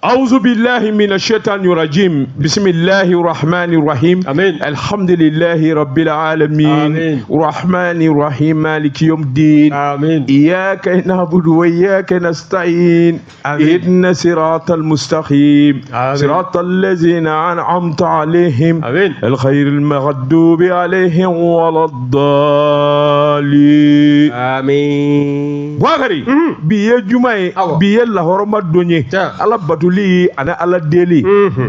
أعوذ بالله من الشيطان الرجيم بسم الله الرحمن الرحيم آمين. الحمد لله رب العالمين آمين. الرحمن الرحيم مالك يوم الدين آمين. إياك نعبد وإياك نستعين آمين. اهدنا صراط المستقيم آمين. صراط الذين أنعمت عليهم آمين. الخير المغضوب عليهم ولا الضالين Amin. Bouakari bi ye juma ye Awɔ. bi ye lahɔrɔma don ye Tiɲɛ. Ala batoli ani Ala deli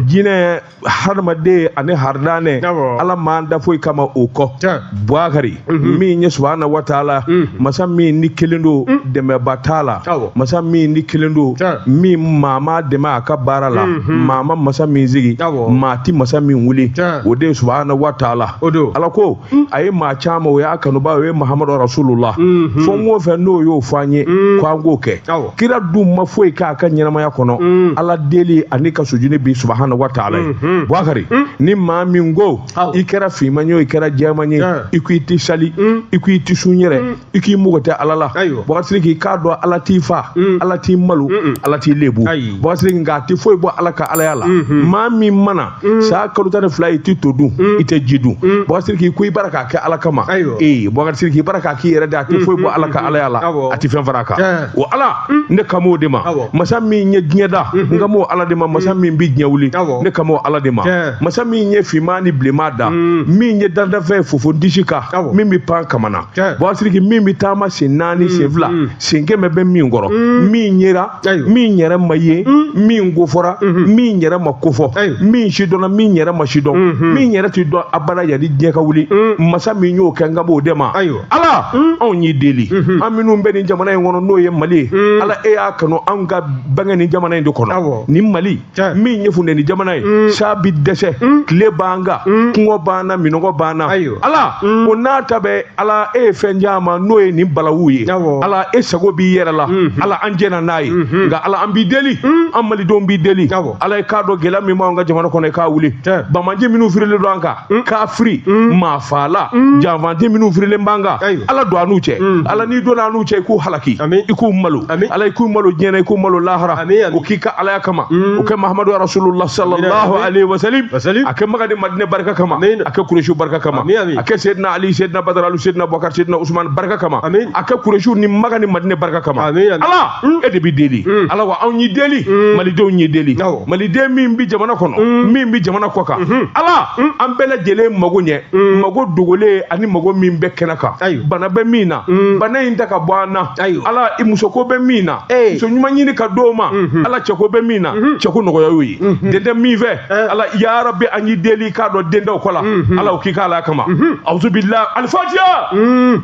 jinɛ hadamaden ani haridanɛ Awɔ. Ala m'an da foyi kama o kɔ. Tiɲɛ. Bouakari min ye subahana wa taala masa min ni kelen don dɛmɛba t'a la Awɔ. masa min ni kelen don Tiɲɛ. min maa ma dɛmɛ a ka baara la maa ma masa min sigi Awɔ. maa ti masa min wuli Tiɲɛ. o de ye subahana wa taala. O don. Ala ko a ye maa caman o y'a kanuba o ye Mahamadu Rasulullah fɛn o fɛn n'o y'o fɔ an ye ko an k'o kɛ. Awɔ. Kira dun ma foyi k'a ka ɲɛnamaya kɔnɔ Ala deli ani ka sujuni bi subahana wa taala ye. Bouakari ni maa min ko Awɔ. i kɛra finman ye o i kɛra jɛman ye Tiɲɛ. i ko i tɛ sali i ko i tɛ sun yɛrɛ i k'i mago tɛ Ala la. Ayiwa. Bouakari Sidiki k'a dɔn Ala t'i fa Ala t'i malo Ala t'i lebu. Ayi. Bouakari Sidiki nka a tɛ foyi bɔ Ala ka Alaya la maa min mana san kalo 12 i tɛ to dun i tɛ ji dun. Bouakari Sidiki ko i bara k'a kɛ Ala kama. Ayiwa. Ee Bouakari Sidiki i bara k'a k'i yɛrɛ de a tɛ foyi bɔ Ala ka Alaya la Awɔ. a tɛ fɛn fara a kan. Tiɲɛ. O Ala ne kan b'o de ma. Awɔ. Masa min ye diɲɛ da n kan b'o Ala de ma masa min bɛ diɲɛ wuli Awɔ. ne kan b'o Ala de ma. Tiɲɛ. Masa min ye finman ni bilenman da min ye dantanfɛn ye fofo disi kan Awɔ. min bɛ pan kamana. Tiɲɛ. Bouakari Sidiki min bɛ taama sen 4 sen 2 sen 100 bɛ min kɔrɔ min yera Ayiwa. min yɛrɛ ma ye min kofɔra min yɛrɛ ma kofɔ Ayiwa. min sidɔnna min yɛrɛ ma sidɔn min yɛrɛ ti dɔn abada yanni diɲɛ ka wuli masa min y'o kɛ n kan b'o de ma. Ayiwa. Ala anw y'i deli an minnu bɛ nin jamana in kɔnɔ n'o ye Mali ye Ala e y'a kanu anw ka bange nin jamana in de kɔnɔ Awɔ. nin Mali Tiɲɛ. min ye funteni jamana ye sa bi dɛsɛ tile b'an kan kɔngɔ b'an na minɔgɔ b'an na. Ayiwa. Ala o n'a ta bɛɛ Ala e ye fɛn d'an ma n'o ye nin balawu ye. Awɔ. Ala e sago b'i yɛrɛ la Ala an jɛna n'a ye nka Ala an b'i deli an malidenw b'i deli. Awɔ. Ala i k'a dɔn gɛlɛya min b'anw ka jamana kɔnɔ i k'a wuli. Tiɲɛ. Bamaji minnu firilen don an kan kafiri maafala janfanti minnu firilen b'an kan Ayiwa. Ala don an n'u cɛ. Ala n'i donna an n'u cɛ i k'u halaki Amin. i k'u malo. Amin. Ala i k'u malo diɲɛ na i k'u malo lahara. Amin, amin. O k'i ka Alaya kama o kɛ Mahamadu Rasulullah sallallahu Amin. alaihi wasallam Wasalim. a kɛ Maga ni Madinɛ barika kama Amin. a kɛ Kuresiw barika kama Amin, amin. a kɛ Seydina Ali Seydina Badara Alu Seydina Boubacar Seydina Ousmane barika kama Amin. a kɛ Kuresiw ni Maga ni Madinɛ barika kama. Amin, amin. Ala e de b'i deli Ala wa anw y'i deli malidenw y'i deli Awɔ. maliden min bi jamana kɔnɔ min bi jamana kɔ kan Ala an bɛɛ lajɛlen mago ɲɛ mago dogolen ani mago min bɛ kɛnɛ kan Ayiwa. bana bɛ min na bana in ta ka bɔ an na. Ayiwa. Ala i musoko bɛ min na Ee. muso ɲuman ɲini ka d'o ma Ala cɛko bɛ min na cɛko nɔgɔya y'o ye den tɛ min fɛ Ala yarabi an y'i deli k'a dɔn den dɔw kɔ la Ala o k'i k'a la kama awuzubilahi alifatiya.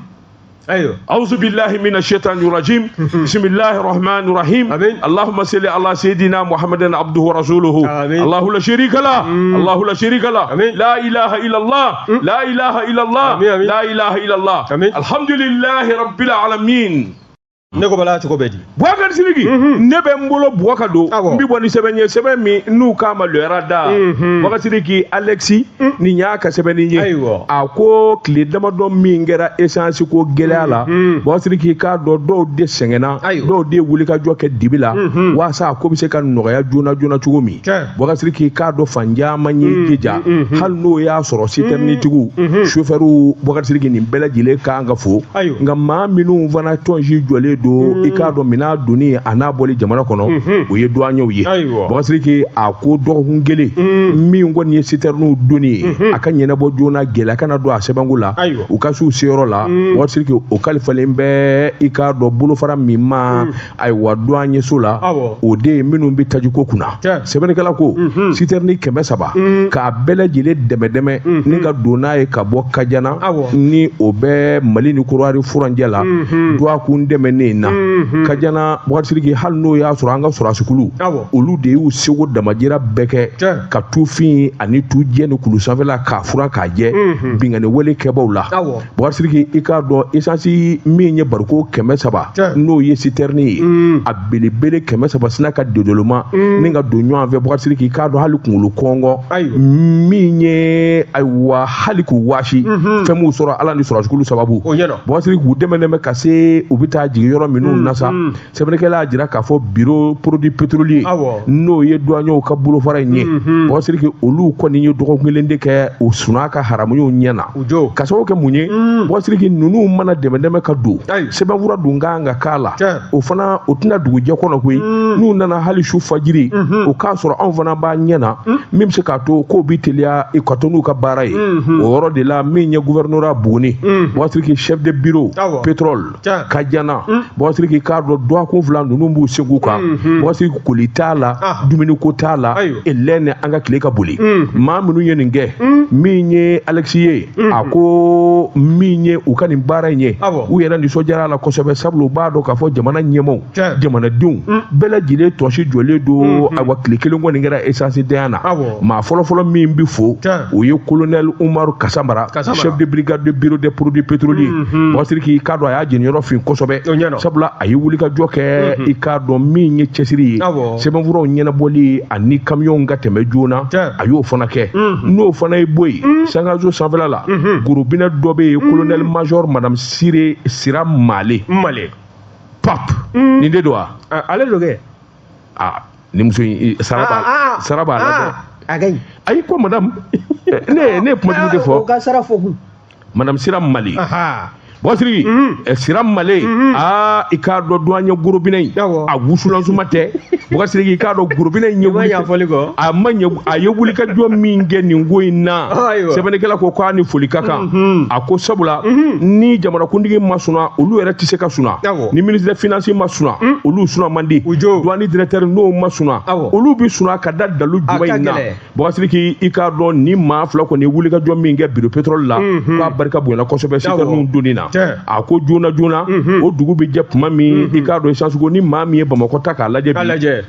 Ayiwa. أعوذ بالله من الشيطان الرجيم بسم الله الرحمن الرحيم آمين. اللهم صل على سيدنا محمد عبده ورسوله آمين. الله لا شريك له الله لا شريك له آمين. لا إله إلا الله لا إله إلا الله آمين، آمين. لا إله إلا الله آمين. الحمد لله رب العالمين. Ne ko bala cogo bɛ di? Bouakari Sidiki ne bɛ n bolo bɔ ka don Awɔ. n bɛ bɔ ni sɛbɛn ye sɛbɛn min n'u k'a ma lɛra da. Bouakari Sidiki Alexi nin y'a ka sɛbɛnni ye. Ayiwa. A ko tile damadɔ min kɛra essence ko gɛlɛya la Bouakari Sidiki k'a dɔn dɔw de sɛgɛnna Ayiwa. dɔw de wuli ka jɔ kɛ dibi la walasa a ko bɛ se ka nɔgɔya joona joona cogo min. Tiɲɛ. Bouakari Sidiki k'a dɔn fan caman ye jija hali n'o y'a sɔrɔ citernetigiw chauffeurw Bouakari Sidiki nin bɛɛ lajɛlen kan ka fo. Ayiwa. Nka maa minnu fana tɔnsi jɔlen don i k'a dɔn minɛn donni a n'a bɔli jamana kɔnɔ o ye douaniers ye. Ayiwa. Bouakari Sidiki a ko dɔgɔkun kelen min kɔni ye citernew donni ye a ka ɲɛnabɔ joona gɛlɛya kana don a sɛbɛnko la Ayiwa. u ka s'u seyɔrɔ la. Bouakari Sidiki o kalifalen bɛ i k'a dɔn bolofara min ma ayiwa douanier so la Awɔ. o de ye minnu bɛ tajiko kunna. Tiɲɛ. Sɛbɛnnikɛla ko citerne 300 k'a bɛɛ lajɛlen dɛmɛ dɛmɛ ni ka don n'a ye ka bɔ Kajana Awɔ. ni o bɛ Mali ni Korowari furancɛ la dɔgɔkun dɛmɛnen in na Kajana Bouakari Sidiki hali n'o y'a sɔrɔ an ka sɔrɔdasikulu Awɔ. olu de y'u seko damajira bɛɛ kɛ Tiɲɛ. ka tufin ani tujɛ ni kulu sanfɛla k'a furan k'a jɛ binkanni wale kɛbaw la. Awɔ. Bouakari Sidiki i k'a dɔn essence min ye bariko 300 Tiɲɛ. n'o ye citerne ye a belebele 300 sina ka dodoloma ni ka don ɲɔgɔn fɛ. Bouakari Sidiki i k'a dɔn hali kunkolo kɔngɔ Ayiwa. min ye ayiwa hali k'u waasi fɛn m'u sɔrɔ Ala ni sɔrɔdasikulu sababu. O ɲɛna. Bouakari Sidiki k'u dɛmɛ dɛmɛ ka se u bɛ taa jigin yɔrɔ minnu na sa, sɛbɛnnikɛla y'a jira k'a fɔ bureau produit pétrolier, n'o ye douaniers ka bolofara in ye, Bubakari Sidiki, olu kɔni ye dɔgɔkun kelen de kɛ u sunaa ka haramuyaw ɲɛ na. Ka sababu kɛ mun ye? Bubakari Sidiki, ninnu mana dɛmɛ dɛmɛ ka don, sɛbɛnfura dun kan ka k'a la, o fana o tɛna dugujɛ kɔnɔ koyi. N'u nana hali su fajiri, o k'a sɔrɔ anw fana b'a ɲɛ na, min bɛ se k'a to k'o bɛ teliya ka to n'u ka baara ye. O yɔrɔ de la, min ye gouvernorat Buguni, Bubakari Sidiki, chef de bureau pétrole Kajana, Bubakari Sidiki, k'a dɔn dɔgɔkun 2 ninnu b'u segu kan. Bubakari Sidiki, koli t'a la, dumuniko t'a la, elɛnɛ an ka tile ka boli. Maa minnu ye nin kɛ, min ye Alexis ye, a ko min ye u ka nin baara in ye, u yɛrɛ nisɔndiyara a la kosɛbɛ, sabula u b'a dɔn k'a fɔ jamana ɲɛmaaw, jamanadenw bɛɛ lajɛlen tɔsi jɔlen don. Ayiwa, tile kelen kɔni kɛra essence denya na. Maa fɔlɔfɔlɔ min bɛ fo, o ye colonel Umaru Kasamara, chef de brigade de bureau des produits pétroliers. Bubakari Sidiki, k'a dɔn a y'a jeniyɔrɔ fin kosɛbɛ, sabula a ye wulikajɔ kɛ, i k'a dɔn min ye cɛsiri ye, sɛbɛnfuraw ɲɛnabɔli ani kamiyɔnw ka tɛmɛ joona, a y'o fana kɛ. N'o fana ye bɔ yen, sankaso sanfɛla la, gorobinɛ dɔ bɛ yen, colonel major madame Sire Sira Male. Male Pap, nin de don wa? Ale don kɛ. Aa, ni muso in sara b'a, sara b'a la dɛ. A ka ɲi. Ayi, ko madame, ne ye kuma jugu de fɔ. O ka sara fɔ kun. Madame Sira Male. Bubakari Sidiki, Sira Male, aa, i k'a dɔn douanier gorobinɛ in, a wusulan suma tɛ. Bubakari Sidiki, i k'a dɔn gorobinɛ in ye wuli, a ma ɲɛ, a ye wulikajɔ min kɛ nin ko in na, sɛbɛnnikɛla ko k'a ni foli ka kan. A ko sabula ni jamanakuntigi ma suna, olu yɛrɛ tɛ se ka suna. Ni ministre des finances ma suna, olu suna man di. Douane directeur n'o ma suna, olu bɛ suna ka da dalu jumɛn in na? Bubakari Sidiki, i k'a dɔn ni maa fila kɔni ye wulikajɔ min kɛ bureau pétrole la, k'a barika bonyana kosɛbɛ citernew donni na. A ko joona joona o dugu bɛ jɛ tuma min, i k'a dɔn essence ko, ni maa min ye Bamakɔ ta k'a lajɛ bi,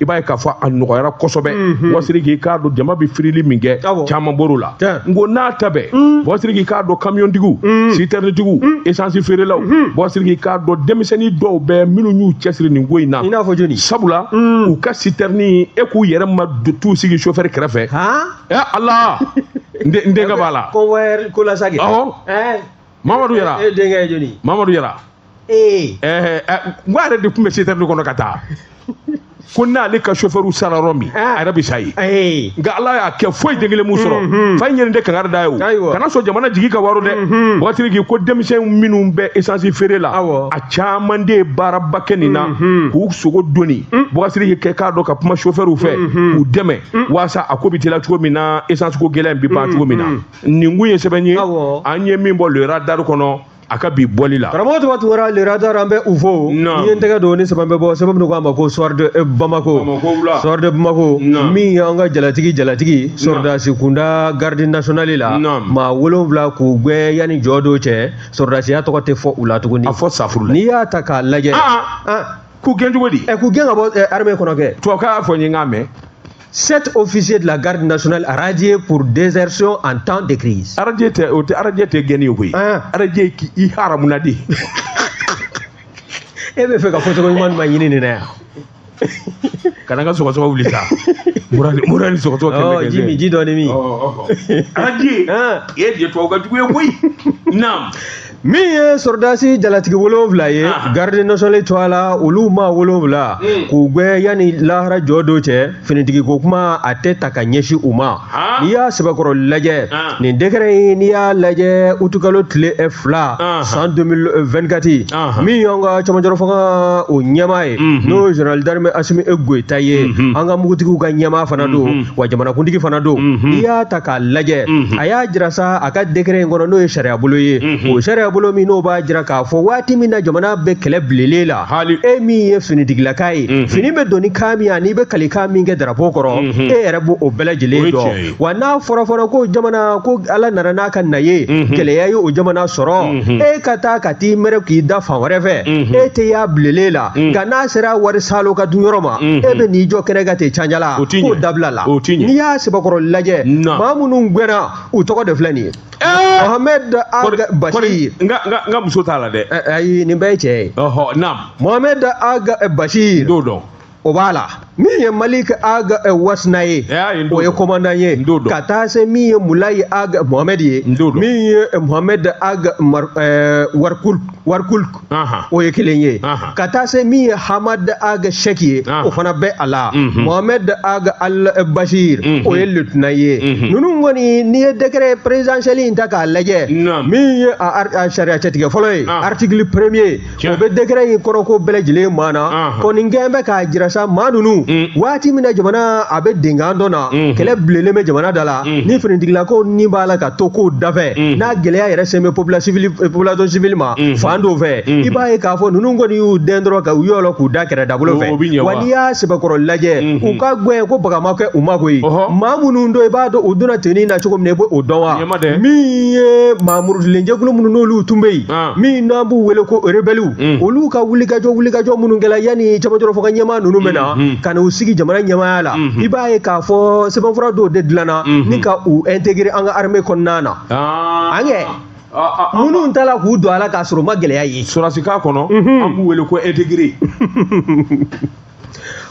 i b'a ye k'a fɔ a nɔgɔyara kosɛbɛ. Bubakari Sidiki, i k'a dɔn jama bɛ firili min kɛ, caman bɔr'o la. N ko n'a ta bɛɛ, Bubakari Sidiki, i k'a dɔn kamiyɔntigiw, citernetigiw, essence feerelaw, Bubakari Sidiki, i k'a dɔn denmisɛnnin dɔw bɛ minnu y'u cɛsiri nin ko in na. I n'a fɔ jɔni? Sabula u ka citerne, e k'u yɛrɛ ma t'u sigi chauffeur kɛrɛfɛ. Ala, n denkɛ b'a la. Convoyeur ko la sa kɛ. Awɔ. Mamadu Yara. E denkɛ ye jɔni? Mamadu Yara. Ee. N ko a yɛrɛ de tun bɛ citerne kɔnɔ ka taa. Ko n'ale ka chauffeur sara yɔrɔ min, a yɛrɛ bɛ sa yen. Nka Ala y'a kɛ foyi den kelen m'u sɔrɔ. Fa in ye nin de kangari da ye o. Kana sɔn jamana jigi ka waro dɛ. Bubakari Sidiki ko denmisɛn minnu bɛ essence feere la, a caman de ye baaraba kɛ nin na, k'u sogo doni. Bubakari Sidiki kɛ k'a dɔn ka kuma chauffeur fɛ, k'u dɛmɛ walasa a ko bɛ teliya cogo min na, essence ko gɛlɛya in bɛ ban cogo min na. Nin kun ye sɛbɛn ye an ye min bɔ le radar kɔnɔ a ka bi bɔli la. Karamɔgɔ Tuba Tunkara, le radar, an bɛ u fo. N'i ye n tɛgɛ don ni sɛbɛn bɛ bɔ, sɛbɛn min ko a ma ko Soir de Bamako. Soir de Bamako, min y'an ka jalatigi sɔrɔdasi kunda garde nationale la, maa 7 k'u gɛn yanni jɔ don cɛ, sɔrɔdasiya tɔgɔ tɛ fɔ u la tuguni. A fɔ safuru la. N'i y'a ta k'a lajɛ. K'u gɛn cogo di? K'u gɛn ka bɔ armée kɔnɔ kɛ. Tubabukan y'a fɔ n ye, n k'a mɛn. 7 officiers de la garde nationale radiés pour désertion en temps de crise. Radié tɛ, o tɛ radié tɛ gɛnni ye koyi. Radié k'i haramuna de. E bɛ fɛ ka fɔcogo ɲuman jumɛn ɲini nin na yan? Kana n ka sɔgɔsɔgɔ wuli sa. Mura ni sɔgɔsɔgɔ kɛmɛ kɛmɛ. Ji min, ji dɔɔni min. Radié. E de ye tubabu ka jugu ye koyi. Naam. Min ye sɔrɔdasi jalatigi 7 ye, garde nationale tɔgɔ la, olu maa 7 k'u gɛn yanni lahara jɔ don cɛ, finitigi ko kuma a tɛ ta ka ɲɛsin u ma. N'i y'a sɛbɛkɔrɔ lajɛ, nin décret in, n'i y'a lajɛ utukalo tile 2 san 2024, min y'an ka cɛmancɛrɔ fanga o ɲɛmaa ye, n'o ye général d'armée Assimi Goïta ye, an ka mugutigiw ka ɲɛmaa fana don, wa jamanakuntigi fana don. N'i y'a ta k'a lajɛ, a y'a jira sa a ka décret in kɔnɔ, n'o ye sariya bolo ye, o sariya bolo min n'o b'a jira k'a fɔ waati min na jamana bɛ kɛlɛ bilenlen la, e min ye finitigilaka ye, fini bɛ don ni kan min ye ani i bɛ kalikan min kɛ drapeau kɔrɔ, e yɛrɛ b'o bɛɛ lajɛlen dɔn. Wa n'a fɔra ko jamana ko Ala nana n'a ka na ye, gɛlɛya ye o jamana sɔrɔ, e ka taa ka t'i mɛrɛ k'i da fan wɛrɛ fɛ, e tɛ y'a bilenlen la. Nka n'a sera wari salo ka dun yɔrɔ ma, e bɛ n'i jɔ kɛnɛ kan ten canjala, k'o dabila la. N'i y'a sɛbɛkɔrɔ lajɛ, maa minnu gɛnna, u tɔgɔ de filɛ nin ye. Mohamed Ag Bachir. N ka muso t'a la dɛ. Ayi, nin bɛɛ ye cɛ ye. Ɔhɔ, naam. Mohamed Ag Bachir. N'o dɔn. O b'a la. Min ye Malik Ag Wasna ye, o ye commandant ye, ka taa se min ye Mulayi Ag Mohamed ye, min ye Mohamed Ag Warkul Warkul, o ye kelen ye, ka taa se min ye Hamad Ag Sheikh ye, o fana bɛ a la, Mohamed Ag Al Bashir, o ye lieutenant ye. Ninnu kɔni, n'i ye décret présidentiel in ta k'a lajɛ, min ye a sariya cɛtigɛ fɔlɔ ye, article premier, o bɛ décret in kɔrɔ ko bɛɛ lajɛlen maana kɔni kɛn bɛ k'a jira sa, maa ninnu, waati min na jamana a bɛ denkan dɔ na, kɛlɛ bilenlen bɛ jamana da la, ni finitigilakaw ni b'a la ka to kow dafɛ, n'a gɛlɛya yɛrɛ sen bɛ population civile ma fan dɔw fɛ, i b'a ye k'a fɔ ninnu kɔni y'u dɛn dɔrɔn ka u yɔlɔ k'u da kɛrɛ dabolo fɛ. Wa n'i y'a sɛbɛkɔrɔ lajɛ, u ka gɛn ko baga ma kɛ u ma koyi. Maa minnu don, i b'a dɔn u donna tenue na cogo min na, i b'o dɔn wa. Min ye maa murutilen jɛkulu minnu n'olu tun bɛ yen, min n'an b'u wele ko rebelles, olu ka wulikajɔ minnu kɛla yanni cɛmancɛrɔ fanga ɲɛmaa ninnu bɛ na ka n'u sigi jamana ɲɛmaaya la, i b'a ye k'a fɔ sɛbɛnfura dɔw de dilanna ni ka u intégrer an ka armée kɔnɔna na. An kɛ minnu taara k'u don a la k'a sɔrɔ u ma gɛlɛya ye. Sɔrɔdasika kɔnɔ, an b'u wele ko intégré.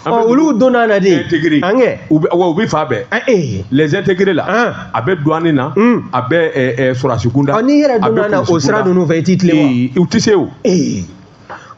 Ɔ, olu donna na de. Intégré. An kɛ. U bɛ, wa u bɛ fa bɛɛ. Les intégrés la, a bɛ douane na, a bɛ sɔrɔdasi kunda. Ɔ, n'i yɛrɛ donna na o sira ninnu fɛ, i t'i tilen wa? U tɛ se o.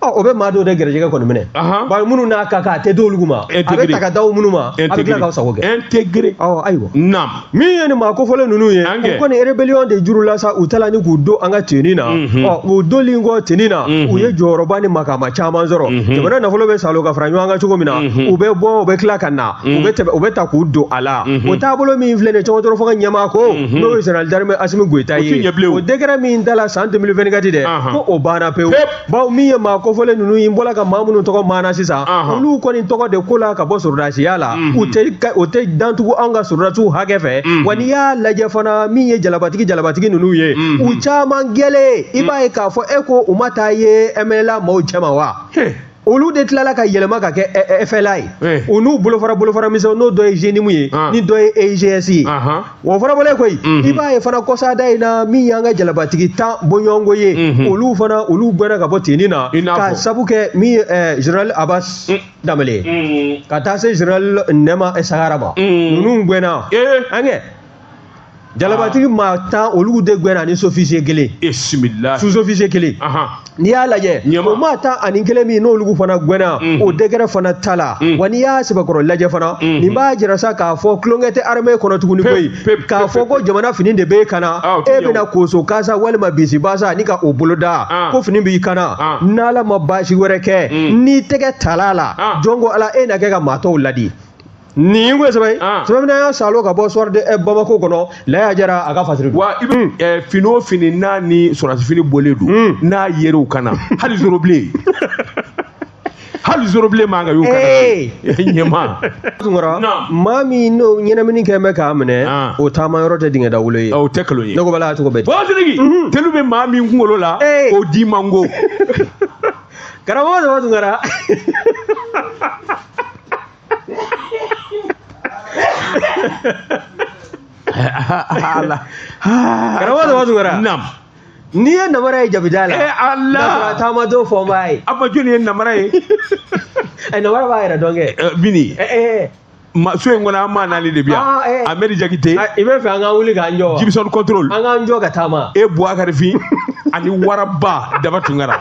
Ɔ, o bɛ maa dɔw de gɛrɛjɛgɛ kɔni minɛ. Bari minnu n'a ka kan, a tɛ d'olu ma. A bɛ ta ka da minnu ma, a bɛ tila k'aw sago kɛ. Intégré. Ɔ, ayiwa. Naam. Min ye nin maa kofɔlen ninnu ye, o kɔni rébellion de jurula sa, u taara ni k'u don an ka tenue na. Ɔ, u donlen kɔ tenue na, u ye jɔyɔrɔba ni makama caman sɔrɔ. Jamana nafolo bɛ salo ka fara ɲɔgɔn kan cogo min na, u bɛ bɔ, u bɛ tila ka na, u bɛ tɛmɛ, u bɛ ta k'u don a la. O taabolo min filɛ nin ye, cɛmancɛrɔ fanga ɲɛmaa ko, n'o ye général d'armée Assimi Goïta ye, o décret min tala san 2024 dɛ, ko o banna pewu. Bawo min ye maa kofɔlen ninnu ye, n bɔra ka maa minnu tɔgɔ maana sisan, olu kɔni tɔgɔ de ko la ka bɔ sɔrɔdasiya la, u tɛ dantugu anw ka sɔrɔdasiw hakɛ fɛ. Wa n'i y'a lajɛ fana, min ye jalabatigi ninnu ye, u caman gɛlɛn, i b'a ye k'a fɔ e ko u ma taa ye MNLA maaw cɛma wa. Olu de tilala ka yɛlɛma ka kɛ FLA ye. U n'u bolofara misɛnw, n'o dɔ ye JNIM ye, ni dɔ ye EIGS ye. O fana bɔlen koyi, i b'a ye fana kɔsada in na, min y'an ka jalabatigi 10 bɔɲɔgɔnko ye, olu fana olu gɛnna ka bɔ tenue na, ka sabu kɛ min ye général Abbas Danbele, ka taa se général Nɛma Sagara ma. Ninnu gɛnna. An kɛ jalabatigi maa 10, olu de gɛnna ani sous-officier kelen. Sous-officier kelen. N'i y'a lajɛ, o maa 11 min n'olu fana gɛnna, o décret fana ta la. Wa n'i y'a sɛbɛkɔrɔ lajɛ fana, nin b'a jira sa k'a fɔ tulonkɛ tɛ armée kɔnɔ tuguni koyi, k'a fɔ ko jamana fini de b'e kana, e bɛna koso kasa walima bisibasa ni ka o boloda ko fini b'i kana, n'Ala ma baasi wɛrɛ kɛ, n'i tɛgɛ tala la, jɔn ko Ala, e na kɛ ka maa tɔw ladi. Nin ko sɛbɛn sɛbɛn min y'a salo ka bɔ Soir de Bamako kɔnɔ, Laya Jara a ka fasiri. Wa i bɛ fini o fini n'a ni sɔrɔdasi fini bɔlen don, n'a yer'u kana, hali zoro bilen, hali zoro bilen man ka y'u kana ɲɛma. Tunkara, maa min n'o ɲɛnamini kɛ bɛ k'a minɛ, o taama yɔrɔ tɛ dingɛ dawolo ye. O tɛ kalon ye. Ne ko bala cogo bɛ di. Bɔsiriki telu bɛ maa min kunkolo la, o di man go. Karamɔgɔ Daba Tunkara. Ala. Karamɔgɔ Daba Tunkara. Naam. N'i ye namara ye jabida la. Eh Ala. N'a sɔrɔ a taama dɔw fɔ n b'a ye. A ma jɔnni ye namara ye? Ɛ, namara b'a yɛrɛ dɔn kɛ. Bini. Ma so in kɔnɔ, an maa naani de bi yan. Amedi Jakite. I bɛ fɛ an ka wuli k'an jɔ wa? Jibson Control. An k'an jɔ ka taama. E Boubacar Fin ani Waraba Daba Tunkara.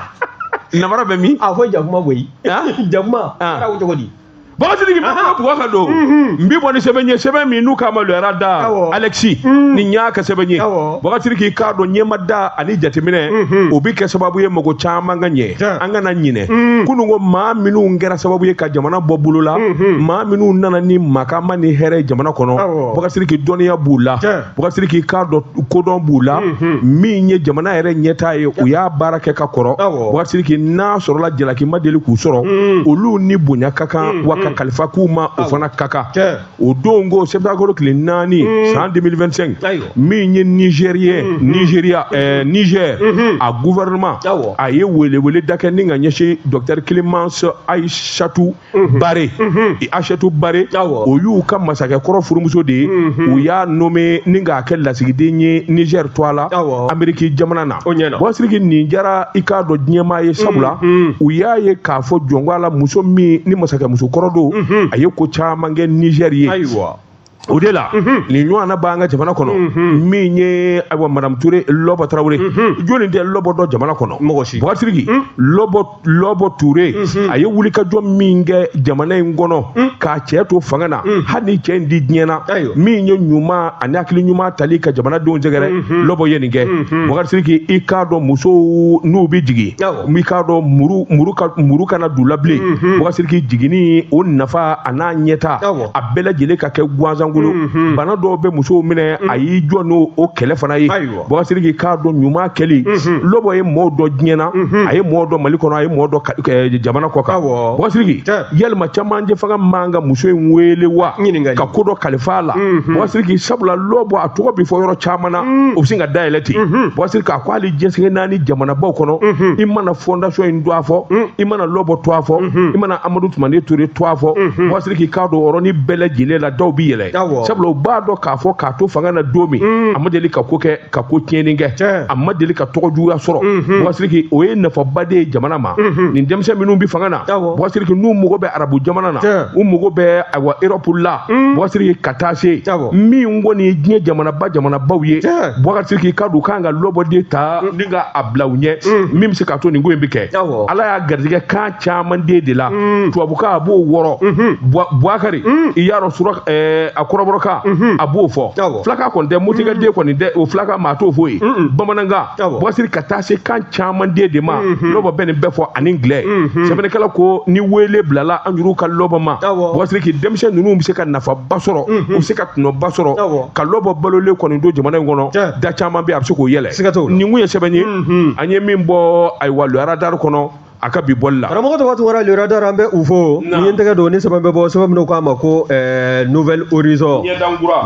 Namara bɛ min? A fɔ jakuma koyi. Jakuma. Kɛra cogo di? Bakarijan ma buwa ka don, n bɛ bɔ ni sɛbɛn ye, sɛbɛn min n'u k'a ma lɔyara da Alexis, nin y'a ka sɛbɛn ye. Bakarijan, k'i k'a dɔn ɲɛma da ani jateminɛ, o bɛ kɛ sababu ye mɔgɔ caman ka ɲɛ. An kana ɲinɛ kunun ko maa minnu kɛra sababu ye ka jamana bɔ bolo la, maa minnu nana ni makama ni hɛrɛ jamana kɔnɔ. Bakarijan, k'i dɔnniya b'u la. Bakarijan, k'i k'a dɔn kodɔn b'u la. Min ye jamana yɛrɛ ɲɛtaa ye, u y'a baara kɛ ka kɔrɔ. Bakarijan, k'i n'a sɔrɔla jalaki ma deli k'u sɔrɔ, olu ni bonya ka kan, wa ka kalifa k'u ma, o fana ka kan. O don ko septembre tile 4 san 2025, min ye Nigérien, Nigeria, Niger, a gouvernement a ye welewele da kɛ ni ka ɲɛsin docteur Clémence Aïchatou Baré. Aïchatou Baré, o y'u ka masakɛ kɔrɔ furumuso de ye. U y'a nommé ni k'a kɛ lasigiden ye Niger tɔgɔ la Amérique jamana na. Bɔsiriki, nin diyara i k'a dɔn diɲɛmaa ye, sabula u y'a ye k'a fɔ jɔnko la, muso min ni masakɛ muso kɔrɔ don, a ye ko caman kɛ Niger ye. Ayiwa. O de la nin ɲɔgɔnna b'an ka jamana kɔnɔ, min ye ayiwa madame Ture Lɔbɔ Tarawele. Jɔnni tɛ Lɔbɔ dɔn jamana kɔnɔ? Mɔgɔ si. Bubakari Sidiki, Lɔbɔ Ture, a ye wulikajɔ min kɛ jamana in kɔnɔ k'a cɛ to fanga na, hali ni cɛ in di diɲɛ na, min ye ɲuman ani hakili ɲuman tali ka jamanadenw sɛgɛrɛ, Lɔbɔ ye nin kɛ. Bubakari Sidiki, i k'a dɔn musow n'u bɛ jigin, i k'a dɔn muru kana d'u la bilen. Bubakari Sidiki, jiginni o nafa a n'a ɲɛta, a bɛɛ lajɛlen ka kɛ gansan bolo. Bana dɔw bɛ musow minɛ, a y'i jɔ n'o o kɛlɛ fana ye. Bubakari Sidiki, k'a dɔn ɲuman kɛli, Lɔbɔ ye mɔɔw dɔn diɲɛ na, a ye mɔɔw dɔn Mali kɔnɔ, a ye mɔɔw dɔn jamana kɔ kan. Bubakari Sidiki, yalima camancɛ fanga man ka muso in wele wa ka ko dɔ kalifa a la? Bubakari Sidiki, sabula Lɔbɔ a tɔgɔ bɛ fɔ yɔrɔ caman na, o bɛ sin ka dayɛlɛ ten. Bubakari Sidiki, a ko hali diɲɛ naani jamanabaw kɔnɔ, i mana fondation in tɔgɔ fɔ, i mana Lɔbɔ tɔgɔ fɔ, i mana Amadu Tumani Ture tɔgɔ fɔ, Bubakari Sidiki, k'a dɔn yɔrɔnin bɛɛ lajɛlen la daw bɛ yɛlɛ, sabula u b'a dɔn k'a fɔ k'a to fanga na don min, a ma deli ka ko kɛ ka ko tiɲɛni kɛ, a ma deli ka tɔgɔ juguya sɔrɔ. Bubakari Sidiki, o ye nafaba de ye jamana ma. Nin denmisɛn minnu bɛ fanga na, Bubakari Sidiki, n'u mago bɛ arabu jamana na, u mago bɛ ayiwa Europe la, Bubakari Sidiki, ka taa se min kɔni ye diɲɛ jamanaba jamanabaw ye, Bubakari Sidiki, k'a dɔn u kan ka Lɔbɔ de ta ni ka a bila u ɲɛ, min bɛ se k'a to nin ko in bɛ kɛ. Ala y'a garijɛgɛ kan caman den de la, tubabukan a b'o wɔrɔ, Bubakari, i y'a dɔn sura a kɔrɔbɔrɔkan a b'o fɔ, filakan kɔni tɛ, motikɛ den kɔni tɛ o filakan maa t'o fɔ ye, bamanankan, Bubakari Sidiki, ka taa se kan caman den de ma, Lɔbɔ bɛ nin bɛɛ fɔ ani ngilɛ. Sɛbɛnnikɛla ko ni wele bilala an yɛrɛw ka Lɔbɔ ma, Bubakari Sidiki, denmisɛn ninnu bɛ se ka nafaba sɔrɔ, u bɛ se ka tɔnɔba sɔrɔ ka Lɔbɔ balolen kɔni don jamana in kɔnɔ. Da caman bɛ yen a bɛ se k'o yɛlɛ. Nin kun ye sɛbɛn ye an ye min bɔ ayiwa Le Radar kɔnɔ a ka bi bɔli la. Karamɔgɔ Tɔgɔ Tunkara, Le Radar, an bɛ u fo. Ni ye n tɛgɛ don ni sɛbɛn bɛ bɔ, sɛbɛn min k'a ma ko Nouvel Horizon.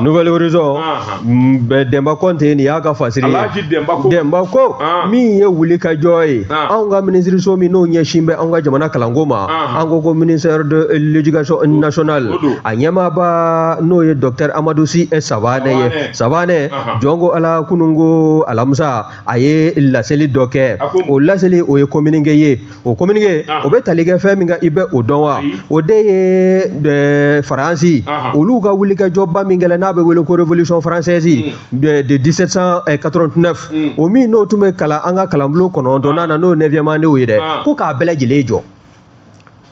Nouvel Horizon, Denba Kɔnte, nin y'a ka fasiri ye. Denba ko min ye wuli ka jɔ ye, anw ka minisiriso min n'o ɲɛsin bɛ anw ka jamana kalanko ma, an ko ministère de l'éducation nationale, a ɲɛmaaba n'o ye docteur Amadou Sy Savanɛ ye. Savanɛ jɔn ko Ala, kununko alamisa, a ye laseli dɔ kɛ. O laseli, o ye communiqué ye. O communiqué, o bɛ tali kɛ fɛn min kan, i bɛ o dɔn wa? O de ye Faransi olu ka wulikajɔba min kɛla n'a bɛ wele ko révolution française de 1789, o min n'o tun bɛ kalan an ka kalanbulon 9nan na, n'o ye neuvième année ye dɛ, ko k'a bɛɛ lajɛlen jɔ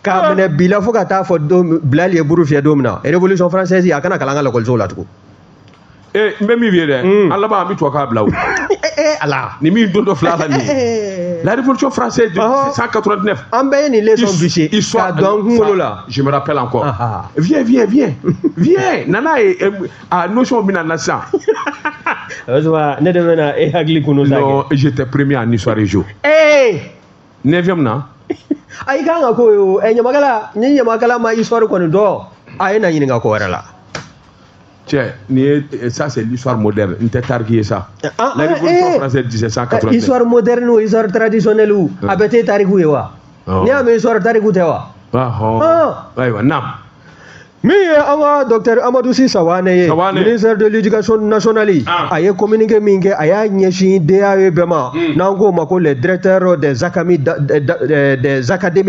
k'a minɛ bi la fo ka taa fɔ don Bilali ye buru fiyɛ don min na, révolution française a kana kalan an ka lakɔlisow la tugun. N bɛ min f'i ye dɛ, an laban an bɛ tubabukan bila o. Ala. Ni min don dɔ fila la nin ye. La révolution française de 1789. An bɛɛ ye nin leçon bisi k'a don an kunkolo la. Je me rappelle encore. Viens, viens, viens. Viens. Nana ye a notion bɛna na sisan. Ne de bɛna e hakili kunu sa. Non, j'étais premier en histoire géo. Neuvième na. A i kan ka k'o ye o. Ɲamakala, ni ɲamakala ma histoire kɔni dɔn, a ye na ɲininka ko wɛrɛ la. Tiens, ça c'est l'histoire moderne. N tɛ tariki ye sa. La révolution française 1789. Histoire moderne ou histoire traditionnelle ou a bɛɛ tɛ tariku ye wa? N'i y'a mɛn histoire, tariku tɛ wa? Ayiwa, naam. Min ye an ka docteur Amadou Sy Sawanɛ ye, ministère de l'éducation nationale, a ye communiqué min kɛ, a y'a ɲɛsin DAE bɛɛ ma, n'an k'o ma ko les directeurs des académies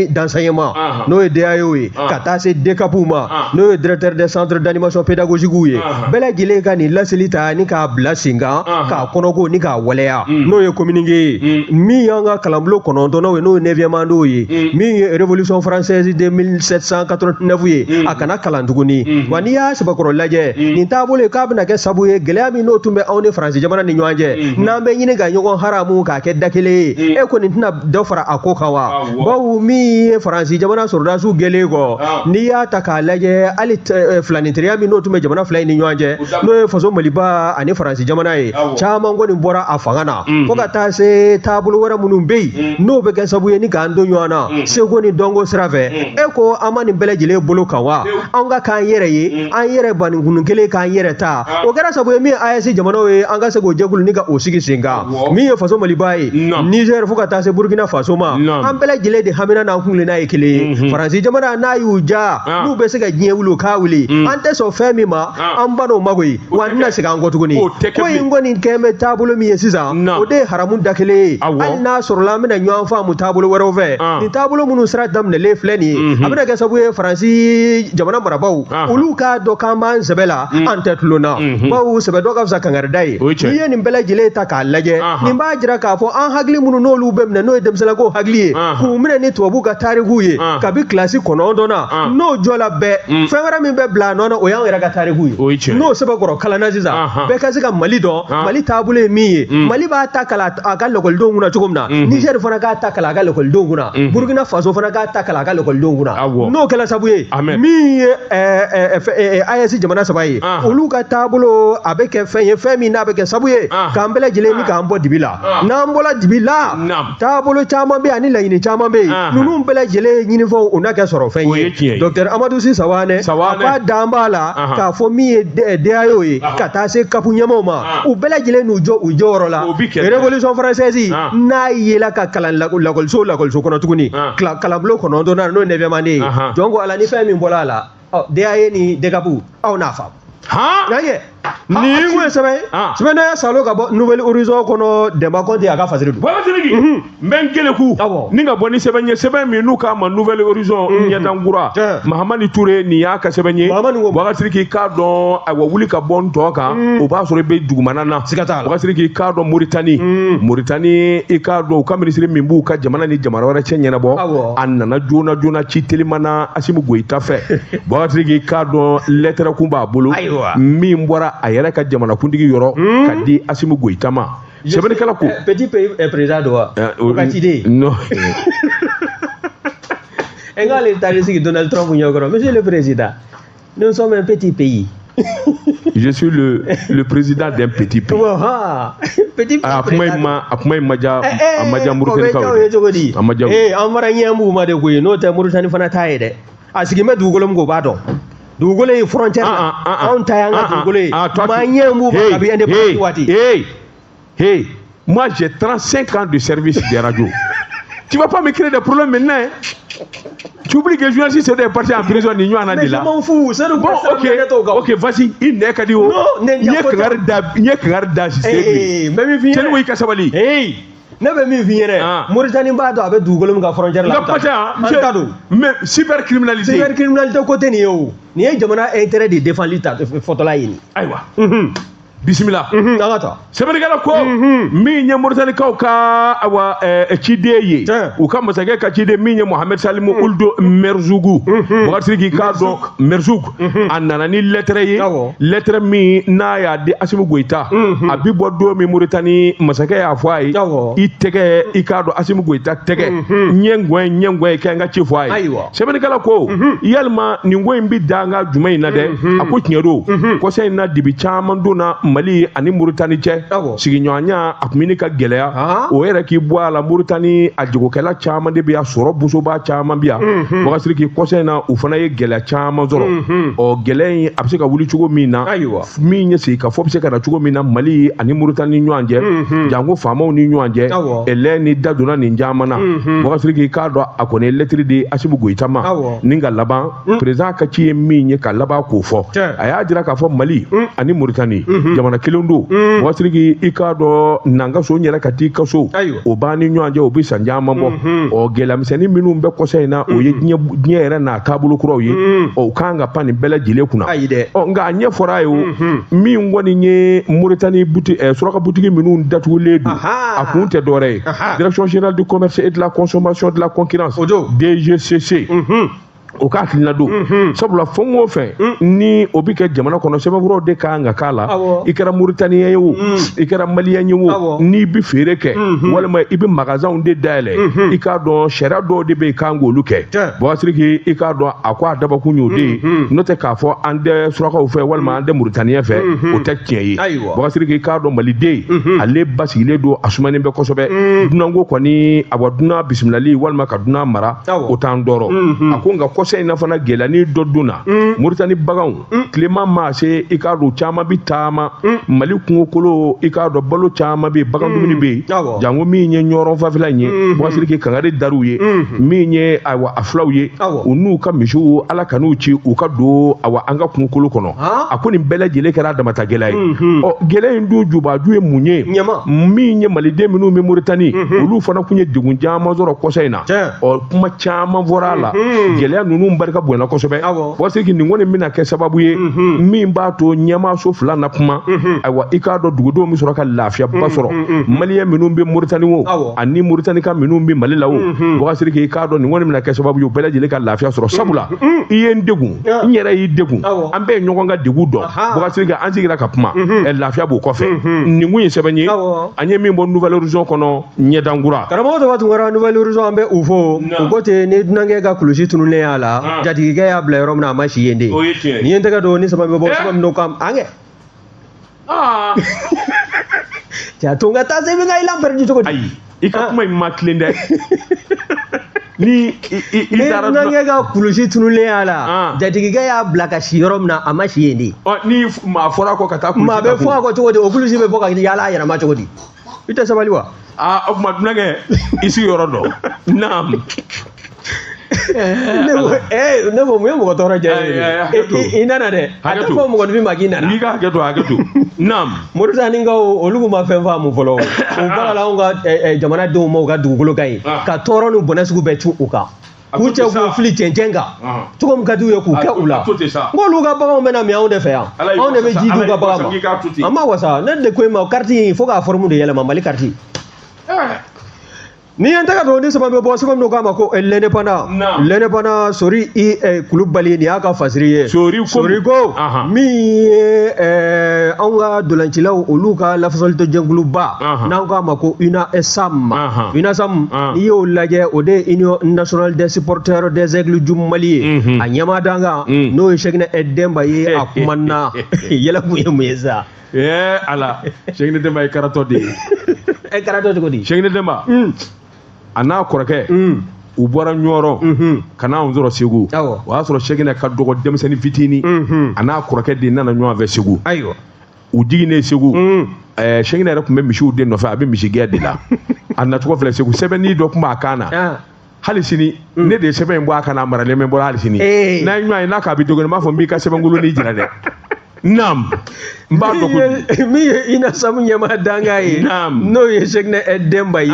d'enseignement, n'o ye DAE ye, ka taa se DCAP ma, n'o ye directeur des centres d'animation pédagogique ye, bɛɛ lajɛlen ka nin laseli ta ni k'a bila sen kan, k'a kɔnɔko ni k'a waleya, n'o ye communiqué ye. Min y'an ka kalanbulon 9naw ye, n'o ye neuvième année ye, min ye révolution française de 1789 ye, a kana kalan tuguni. Wa n'i y'a sɛbɛkɔrɔ lajɛ nin taabolo ye, k'a bɛna kɛ sabu ye gɛlɛya min n'o tun bɛ anw ni Faransi jamana ni ɲɔgɔn cɛ, n'an bɛ ɲini ka ɲɔgɔn haramu k'a kɛ da kelen ye, e kɔni tɛna dɔ fara a ko kan wa? Bawo min ye Faransi jamana sɔrɔdasiw gɛlen kɔ, n'i y'a ta k'a lajɛ, hali filaninteriya min n'o tun bɛ jamana fila in ni ɲɔgɔn cɛ, n'o ye faso Maliba ani Faransi jamana ye, caman kɔni bɔra a fanga na, fo ka taa se taabolo wɛrɛ minnu bɛ yen n'o bɛ kɛ sababu ye ni k'an don ɲɔgɔn na seko ni dɔnko sira fɛ. E ko an ma nin bɛɛ lajɛlen bolo kan wa? An Anw ka k'an yɛrɛ ye, an yɛrɛ banikunu kelen k'an yɛrɛ ta. O kɛra sababu ye min ye AES jamanaw ye, an ka se k'o jɛkulu ni ka o sigi sen kan. Min ye faso Maliba ye, Niger fo ka taa se Burkina Faso ma, an bɛɛ lajɛlen de hamina n'an kuntilenna ye kelen ye. Faransi jamana n'a y'u ja, n'u bɛ se ka diɲɛ wuli, u k'a wuli. An tɛ sɔn fɛn min ma, an ban'o ma koyi, wa an tɛna segin an kɔ tuguni. Ko in kɔni kɛn bɛ taabolo min ye sisan, o de ye haramu da kelen ye. Hali n'a sɔrɔla an bɛna ɲɔgɔn faamu taabolo wɛrɛw fɛ, nin taabolo minnu sira daminɛlen filɛ nin ye, a bɛna kɛ sababu ye Faransi jamana marabaaw, olu k'a dɔn k'an b'an sɛbɛ la, an tɛ tulon na, bawo sɛbɛ dɔn ka fisa kankarida ye. N'i ye nin bɛɛ lajɛlen ta k'a lajɛ, nin b'a jira k'a fɔ an hakili minnu n'olu bɛ minɛ, n'o ye denmisɛnninko hakili ye, k'u minɛ ni tubabuw ka tarikuw ye kabi kilasi 9 na, n'o jɔla bɛɛ, fɛn wɛrɛ min bɛ bila a nɔ na, o y'anw yɛrɛ ka tarikuw ye. N'o sɛbɛkɔrɔ kalanna sisan, bɛɛ ka se ka Mali dɔn, Mali taabolo ye min ye, Mali b'a ta kalan a ka lakɔlidenw kunna cogo min na, Niger fana k'a ta kalan a ka lakɔlidenw kunna, Burkina Faso fana k'a ta kalan a ka lakɔlidenw kunna. N'o kɛra sabu ye, min ye AES jamana saba ye, olu ka taabolo a bɛ kɛ fɛn ye, fɛn min n'a bɛ kɛ sabu ye k'an bɛɛ lajɛlen ni k'an bɔ dibi la. N'an bɔra dibi la, taabolo caman bɛ yen ani laɲini caman bɛ yen, ninnu bɛɛ lajɛlen ɲinifɛnw, o na kɛ sɔrɔ fɛn ye. Docteur Amadu Si Sawanɛ, a k'a dan b'a la k'a fɔ min ye DAE ye, ka taa se CAP ɲɛmaaw ma, u bɛɛ lajɛlen n'u jɔ u jɔyɔrɔ la. Révolution française n'a yela ka kalan lakɔliso lakɔliso kɔnɔ tuguni, kalanbulon 9nan, n'o ye neuvième année ye, jɔn ko Ala, ni fɛn min bɔra a la, ɔ DAE ni DGAP, aw n'a faamu. Han nin kun ye sɛbɛn ye, sɛbɛn dɔ ye salo ka bɔ Nouvel Horizon kɔnɔ, Dɛnba Kɔnte a ka fasiri don. Baba Sidiki, n bɛ n keleku ni ka bɔ ni sɛbɛn ye, sɛbɛn min n'u k'a ma Nouvel Horizon, ɲɛdankura, Mahamani Ture, nin y'a ka sɛbɛn ye. Baba Sidiki, k'a dɔn, ayiwa, wuli ka bɔ n tɔ kan, o b'a sɔrɔ i bɛ dugumana na. Siga t'a la. Baba Sidiki, k'a dɔn Moritani, Moritani, i k'a dɔn u ka minisiri min b'u ka jamana ni jamana wɛrɛ cɛ ɲɛnabɔ, a nana joona joona ci teliman na Asimi Goyita fɛ. Baba Sidiki, k'a dɔn lɛtɛrɛ kun b'a bolo min bɔra a yɛrɛ ka jamanakuntigi yɔrɔ ka di Asimi Goyita ma. Sɛbɛnnikɛla ko petit pays président don wa, o ka ciden. Non. E k'ale taar'i sigi Donald Trump ɲɛkɔrɔ: monsieur le président, nous sommes un petit pays. Je suis le président d'un petit pays. Petit a kuma in ma, a kuma in ma diya, a ma diya Mauritanie ye cogo di? A ma diya. Ee, an fana ɲɛ b'u ma de koyi, n'o tɛ Mauritanie fana t'a ye dɛ. A sigin bɛ dugukolo min kan, o b'a dɔn dugukolo ye frontière la, anw ta y'an ka dugukolo ye, maa ɲɛ b'u ma kabi indépendance waati. Hey, hey, moi j'ai 35 ans de service des radios. Tu vas pas me créer des problèmes maintenant, hein? Tu oublies que journaliste c'est parti en prison ni ɲɔgɔn na de la. Mais je m'en fous. C'est bon, ok, ok, vas-y, i nɛ ka di o. Non, n ye kangari da, n ye kangari da sisan. Ee, n bɛ min f'i ɲɛna. Cɛni ko i ka sabali. Hey, ne bɛ min f'i ɲɛna. Mauritanie b'a dɔn a bɛ dugukolo min kan frontière la. Nka kuma tɛ yan. An ta don. Mais cybercriminalité. Cybercriminalité ko tɛ nin ye o. Nin ye jamana intérêt de défendli ta fɔtɔla ye nin. Ayiwa. Bisimila. An ka taa. Sɛbɛnnikɛla ko min ye Moritanikaw ka, awa, ciden ye, u ka masakɛ ka ciden min ye Mohamed Salimu Ould Merzougou, Bakari Sidiki, k'a dɔn Merzoug, a nana ni lɛtɛrɛ ye, lɛtɛrɛ min n'a y'a di Asimi Goyita. A bi bɔ don min, Moritani masakɛ y'a fɔ a ye, i tɛgɛ, i k'a dɔn Asimi Goyita tɛgɛ ɲɛ ngɔɛ ɲɛ ngɔɛ kɛ n ka ci fɔ a ye. Sɛbɛnnikɛla ko yalima nin ko in bi da an ka jumɛn in na dɛ? A ko tiɲɛ don, kɔsa in na dibi caman donna Mali ani Moritani cɛ, sigiɲɔgɔnya a tun bɛ ka gɛlɛya, o yɛrɛ k'i bɔ a la. Moritani a jagokɛla caman de bɛ yan, sɔrɔ bosoba caman bɛ yan. Bakari Sidiki, kɔsa in na u fana ye gɛlɛya caman sɔrɔ. Ɔ gɛlɛya in a bɛ se ka wuli cogo min na, min ye sigikafɔ bɛ se ka na cogo min na Mali ani Moritani ni ɲɔgɔn cɛ, janko faamaw ni ɲɔgɔn cɛ, ɛlɛ ni da donna nin caman na. Bakari Sidiki, k'a dɔn a kɔni ye lɛtiri di Asimi Goyita ma ni ka laban président ka ci ye min ye ka laban k'o fɔ. A y'a jira k'a fɔ Mali ani Moritani jamana kelen don. Bakari Sidiki, i k'a dɔn n'an ka so n yɛrɛ ka t'i ka so, o b'an ni ɲɔgɔn cɛ, o bɛ san caman bɔ. Ɔ gɛlɛyamisɛnnin minnu bɛ kɔsa in na, o ye diɲɛ yɛrɛ n'a taabolo kuraw ye. Ɔ u kan ka pan nin bɛɛ lajɛlen kunna. Ɔ nka a ɲɛ fɔra a ye, o min kɔni ye Moritani buti suraka butigi minnu datugulen don, a kun tɛ dɔwɛrɛ ye, Direction générale du commerce et de la consommation de la concurrence, DGCC, o ka hakilina don, sabula fɛn o fɛn ni o bɛ kɛ jamana kɔnɔ, sɛbɛnfuraw de kan ka k'a la. I kɛra Moritanien ye o, i kɛra Malien ye o, n'i bɛ feere kɛ walima i bɛ magasinw de dayɛlɛ, i k'a dɔn sariya dɔw de bɛ yen kan k'olu kɛ. Bakari Sidiki, i k'a dɔn a ko a dabakun y'o de ye, n'o tɛ k'a fɔ an tɛ surakaw fɛ walima an tɛ Moritanien fɛ, o tɛ tiɲɛ ye. Bakari Sidiki, i k'a dɔn Maliden ale basigilen don, a sumanen bɛ kosɛbɛ. Dunanko kɔni, awa, dunan bisimilali walima ka dunan mara, o t'an tɔɔrɔ. A ko nka Kɔsa in na fana gɛlɛyanin dɔ donna Moritani baganw tilema maa se, i k'a dɔn caman bɛ taama Mali kungokolo, i k'a dɔn balo caman bɛ yen, bagan dumuni bɛ yen, janko min ye Ɲɔrɔn fanfɛla in ye, Bubakari Sidiki, kangari dar'u ye min ye, ayiwa, a fulaw ye, u n'u ka misiw, Ala kan'u ci u ka don, awa, an ka kungokolo kɔnɔ. A ko nin bɛɛ lajɛlen kɛra a damata gɛlɛya ye. Ɔ, gɛlɛya in dun jubaju ye mun ye? Min ye maliden minnu bɛ Moritani, olu fana tun ye degun caman sɔrɔ kɔsa in na. Ɔ, kuma caman fɔra a la. Gɛlɛya ninnu barika bonyana kosɛbɛ. Bubakari Sidiki, nin kɔni bɛna kɛ sababu ye min b'a to ɲɛmaaso fila na kuma. Ayiwa, i k'a dɔn dugudenw bɛ sɔrɔ ka lafiyaba sɔrɔ, maliyɛn minnu bɛ Moritani o, ani Moritanika minnu bɛ Mali la o. Bubakari Sidiki, i k'a dɔn nin kɔni bɛna kɛ sababu ye u bɛɛ lajɛlen ka lafiya sɔrɔ, sabula i ye n degun, n yɛrɛ y'i degun, an bɛɛ ye ɲɔgɔn ka degun dɔn. Bubakari Sidiki, an sigira ka kuma, lafiya b'o kɔfɛ. Nin kun ye sɛbɛn ye an ye min bɔ Nouvel Horizon kɔnɔ, ɲɛdankura. Karamɔgɔ Tɔba Tunkara, Nouvel Horizon, an bɛ u fo. U ko ten, ni dunankɛ ka kulusi tununnen y'a la, jatigikɛ y'a bila yɔrɔ min na, a ma si yen de. Ni ye n tɛgɛ don ni sama bɛ bɔ, sama min kan an kɛ cɛ to n ka taa se bɛ ka élan perdu cogo di? Ayi, i ka kuma in ma tilen dɛ. Ni i taara, dunankɛ ka kulusi tununnen y'a la, jatigikɛ y'a bila ka si yɔrɔ min na, a ma si yen de. Ni maa fɔra a kɔ ka taa kulusi, maa bɛ fɔ a kɔ cogo di? O kulusi bɛ bɔ ka yaala a yɛrɛ ma cogo di? I tɛ sabali wa? Aa, o tuma dunankɛ, i sigi yɔrɔ dɔn. Naam. Ne ko mun ye mɔgɔ tɔɔrɔ jɛ ye? I nana dɛ, a tɛ fɔ mɔgɔninfin ma k'i nana. N'i ka hakɛ to, hakɛ to. Naam. Moritanikaw, olu kun ma fɛn faamu fɔlɔ. U bagala anw ka jamanadenw ma u ka dugukolo kan yen, ka tɔɔrɔ ni bɔnɛ sugu bɛɛ cun u kan, k'u cɛ k'u fili cɛncɛn kan cogo min ka d'u ye k'u kɛ u la. N k'olu ka baganw bɛna min anw de fɛ yan, anw de bɛ ji d'u ka bagan ma. An ma wasa. Ne de ko i ma, carte in, fo k'a forme de yɛlɛma, Mali carte. Ni ye n tɛgɛ don ni sɛbɛn bɛ bɔ, sɛbɛn min k'a ma ko L'Indépendant, L'Indépendant, Sori i Kulubali, nin y'a ka fasiri ye. Sori ko, Sori ko min ye anw ka dolancilaw, olu ka lafasalitɔnjɛkuluba n'an k'a ma ko UNASAM. UNASAM, n'i y'o lajɛ, o de ye Union nationale des supporters des Aigles du Mali ye. A ɲɛmaa dankan, n'o ye Sɛkinɛ Denba ye, a kumana. Yɛlɛ kun ye mun ye sa? Ɛɛ Ala, Sɛkinɛ Denba ye karatɔ de ye. Ɛ, karatɔ cogo di? Sɛkinɛ Denba, a n'a kɔrɔkɛ, u bɔra Ɲɔrɔ ka na anw sɔrɔ Segu. O y'a sɔrɔ Sɛkinɛ ka dɔgɔ, denmisɛnnin fitinin. A n'a kɔrɔkɛ de nana ɲɔgɔn fɛ Segu. U jiginnen Segu, Sɛkinɛ yɛrɛ tun bɛ misiw de nɔfɛ, a bɛ misigɛn de la. A nacogo filɛ Segu, sɛbɛnni dɔ tun b'a kan na. Hali sini ne de ye sɛbɛn in bɔ a kan na, a maralen bɛ n bolo hali sini. N'a ye ɲɔgɔn ye, n'a k'a bɛ dɔgɔnin, n b'a fɔ n b'i ka sɛbɛnkolon jira dɛ. Naam, n b'a dɔn ko min ye UNASAM ɲɛmaa dankan ye, n'o ye Sɛkinɛ Denba ye,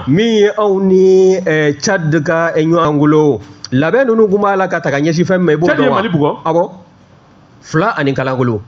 min ye anw ni Tchad ka ɲɔgɔn bolo labɛn ninnu kun b'a la ka ta ka ɲɛsin fɛn min ma, i b'o dɔn wa? Mali bugɔ. Awɔ, 2 ani kalangolo.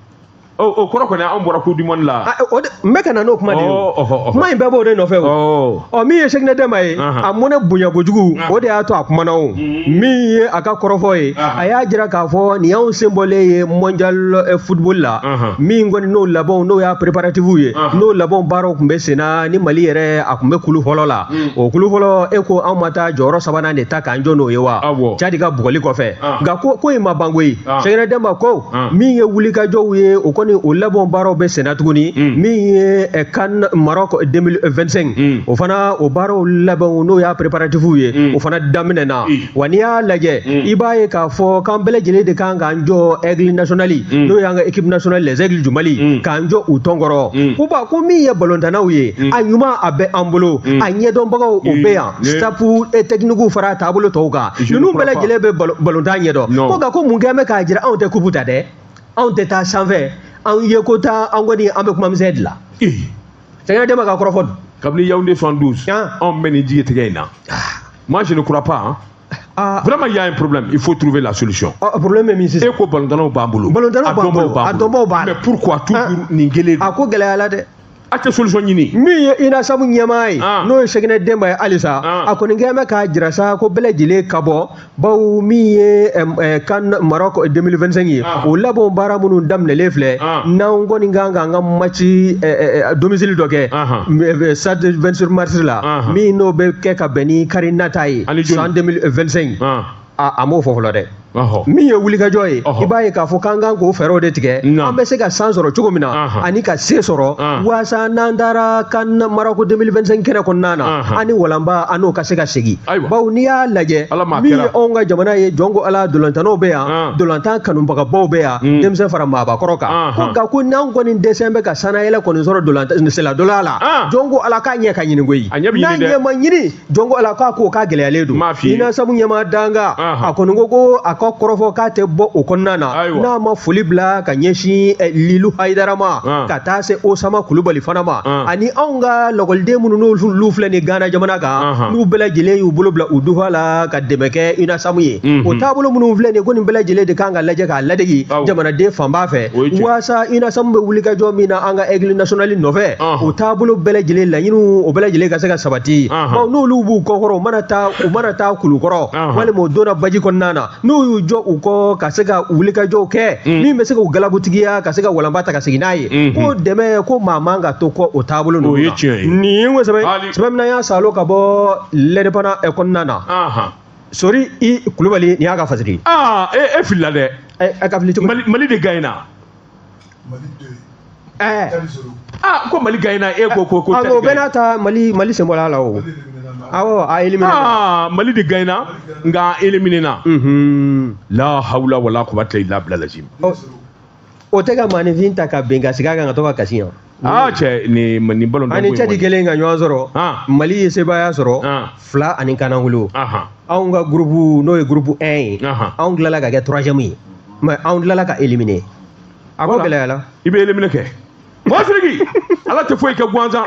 O kɔrɔ kɔni, anw bɔra Coupe du monde la. N bɛ ka na n'o kuma de ye, kuma in bɛɛ b'o de nɔfɛ. O ɔ, min ye Sɛkinɛ Denba ye, a mɔnɛ bonya kojugu, o de y'a to a kumana. O min ye a ka kɔrɔfɔ ye, a y'a jira k'a fɔ nin y'anw sen bɔlen ye mondial football la, min kɔni n'o labɛnw, n'o y'a préparatifs ye, n'o labɛnw baaraw tun bɛ sen na ni Mali yɛrɛ, a tun bɛ kulu fɔlɔ la. O kulu fɔlɔ, e ko anw ma taa jɔyɔrɔ sabanan de ta k'an jɔ n'o ye wa, Tchad ka bugɔli kɔfɛ. Nka ko in ma ban koyi. Sɛkinɛ Denba ko min ye wulikajɔw ye, o kɔni o labɛnw baaraw bɛ senna tuguni. Min ye CAN Maroc 2025, o fana o baaraw labɛnw, n'o y'a préparatifs ye, o fana daminɛna wa. N'i y'a lajɛ, i b'a ye k'a fɔ k'an bɛɛ lajɛlen de kan k'an jɔ Aigle national, n'o y'an ka équipe nationale, les Aigles du Mali, k'an jɔ u tɔn kɔrɔ. Ko ba ko min ye balontannaw ye, a ɲuman a bɛ an bolo, a ɲɛdɔnbagaw o bɛ yan, staff technique fara taabolo tɔw kan, ninnu bɛɛ lajɛlen bɛ balontan ɲɛdɔn. Ko nka ko mun kɛ bɛ k'a jira, anw tɛ coupe ta dɛ, anw tɛ taa sanfɛ, anw ye ko taa, an kɔni an bɛ kuma misɛn de la. Sɛgɛnɛ Denba ka kɔrɔfɔ dun. Kabini Yaoundé 72, anw bɛ nin jigi tigɛ in na. Moi, je ne crois pas, hein. Ah. Vraiment, il y a un problème. Il faut trouver la solution. Ah, problème bɛ min sisan? E ko balontannaw b'an bolo. Balontannaw b'an bolo, a dɔnbaw b'a la. Mais pourquoi toujours nin kelen? A ko gɛlɛya la dɛ. A tɛ solution ɲini. Min ye UNASAM ɲɛmaa ye, n'o ye Sɛkinɛ Denba ye halisa, a kɔni kɛn bɛ k'a jira sa ko bɛɛ lajɛlen ka bɔ, bawo min ye CAN Maroc 2025 ye, o labɛnw baara minnu daminɛlen filɛ, n'anw kɔni kan k'an ka match domicile dɔ kɛ stade 26 mars la, min n'o bɛ kɛ ka bɛn ni kari nata ye san 2025. A m'o fɔ fɔlɔ dɛ. Min ye wulikajɔ ye, i b'a ye k'a fɔ k'an kan k'o fɛɛrɛw de tigɛ, an bɛ se ka san sɔrɔ cogo min na ani ka se sɔrɔ, waasa n'an taara CAN Maroc 2025 kɛnɛ kɔnɔna na, an ni walanba an n'o ka se ka segin. Bawo n'i y'a lajɛ, min ye anw ka jamana ye, jɔn ko Ala, dolantannaw bɛ yan, dolantan kanubagabaw bɛ yan, denmisɛn fara maabakɔrɔ kan. Ko nka ko n'an kɔni dɛsɛ bɛ ka sannayɛlɛ kɔni sɔrɔ dolantan sennadola la, jɔn ko Ala k'a ɲɛ ka ɲini koyi. N'a ɲɛ ma ɲini, jɔn ko Ala k'a ko k'a gɛlɛyalen don. UNASAM ɲɛmaa dankan, a kɔni ko ko a ka kɔrɔfɔ k'a tɛ bɔ o kɔnɔna na n'a ma foli bila ka ɲɛsin Lilu Hayidara ma, ka taa se Osama Kulubali fana ma, ani anw ka lakɔliden minnu n'olu filɛ nin Gana jamana kan, n'u bɛɛ lajɛlen y'u bolo bila u dufa la ka dɛmɛ kɛ UNASAM ye. O taabolo minnu filɛ nin ko nin bɛɛ lajɛlen de kan ka lajɛ k'a ladegi jamanaden fanba fɛ, waasa UNASAM bɛ wulikajɔ min na an ka aigle national nɔfɛ, o taabolo bɛɛ lajɛlen laɲiniw, o bɛɛ lajɛlen ka se ka sabati. Bawo n'olu b'u kɔkɔrɔ, u mana taa kulukɔrɔ walima u donna baji kɔnɔna na, n'u y'u jɔ u kɔ ka se ka wulikajɔw kɛ min bɛ se k'u galabutigiya ka se ka walanba ta ka segin n'a ye, ko dɛmɛ ko maa man ka to kɔ o taabolo ninnu na. Nin ye sɛbɛn sɛbɛn min na y'a salo ka bɔ L'Indépendant kɔnɔna na. Sori i Kulubali, nin y'a ka fasiri. Aa, e filila dɛ. A ka fili cogo? Mali de gagnera. Aa, ko Mali gagnera, e ko ko o bɛɛ n'a ta, Mali sen bɔra a la o. Awɔ, a éliminé. Aa, Mali de gagnera nka a éliminé na. La hawla wala quwwata illa billah lazim. O tɛ ka maaninfin ta ka bin ka sigi a kan ka to ka kasi yan. Aa cɛ, nin ballon. Ani Tchad kelen ka ɲɔgɔn sɔrɔ, Mali ye sebaaya sɔrɔ 2 ani kanangolo. Anw ka groupe, n'o ye groupe 1 ye, anw tilala ka kɛ troisième ye, mais anw tilala ka éliminer. A ko gɛlɛyara. I bɛ éliminer kɛ. Mɔgɔ Ala tɛ foyi kɛ gansan.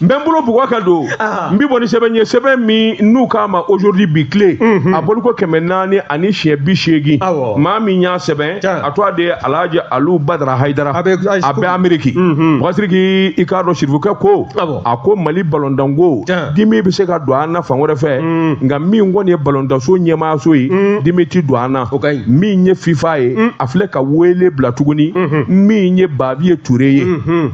N bɛ n bolo bugɔ ka don, n bɛ bɔ ni sɛbɛn ye, sɛbɛn min n'u k'a ma Aujourd'hui bi tile, a bɔliko 480. Maa min y'a sɛbɛn, a tɔgɔ de ye Alhaji Alu Badara Hayidara, a bɛ Ameriki. Mɔgɔ i k'a dɔn, sirifukɛ ko a ko Mali balontanko dimi bɛ se ka don an na fan wɛrɛ fɛ, nka min kɔni ye balontanso ɲɛmaayaso ye, dimi ti don an na. Min ye FIFA ye, a filɛ ka wele bila tuguni min ye Baviye Ture ye.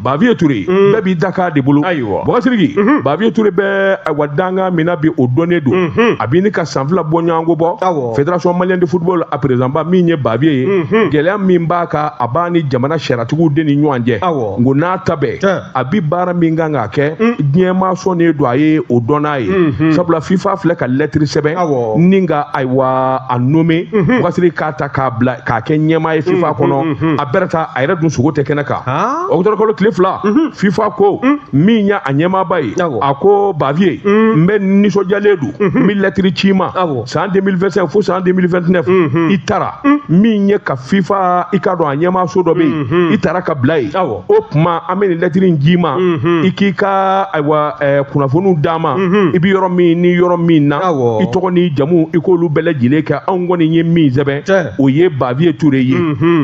Baviye Ture, bɛɛ b'i da k'a de bolo. Bɔgɔ Sidiki, Baviye Ture bɛ ayiwa dankan min na bi, o dɔnnen don. A bɛ ni ka san 2 bɔ ɲɔgɔnko bɔ. Fédération malienne de football, a président ba min ye Baviye ye, gɛlɛya min b'a kan, a b'a ni jamana sariyatigiw de ni ɲɔgɔn cɛ. Nko n'a ta bɛɛ, a bi baara min kan k'a kɛ, diɲɛmaa sɔnnen don a ye, o dɔn n'a ye. Sabula FIFA filɛ ka lɛtiri sɛbɛn ni ka ayiwa a nommé Bɔgɔ Sidiki k'a ta k'a bila k'a kɛ ɲɛmaa ye FIFA kɔnɔ. A bɛrɛ ta, a yɛrɛ dun sogo tɛ kɛnɛ kan. Octobre kalo tile 2, FIFA ko min ye a ɲɛmaaba ye, a ko Baviye, n bɛ nisɔndiyalen don, n bɛ lɛtiri ci ma san 2025 fo san 2029. I taara min ye ka FIFA, i k'a dɔn a ɲɛmaaso dɔ bɛ yen, i taara ka bila yen. O tuma an bɛ nin lɛtiri in d'i ma, i k'i ka ayiwa kunnafoniw d'a ma, i bɛ yɔrɔ min ni yɔrɔ min na, i tɔgɔ n'i jamu, i k'olu bɛɛ lajɛlen kɛ. Anw kɔni ye min sɛbɛn, o ye Baviye Ture ye.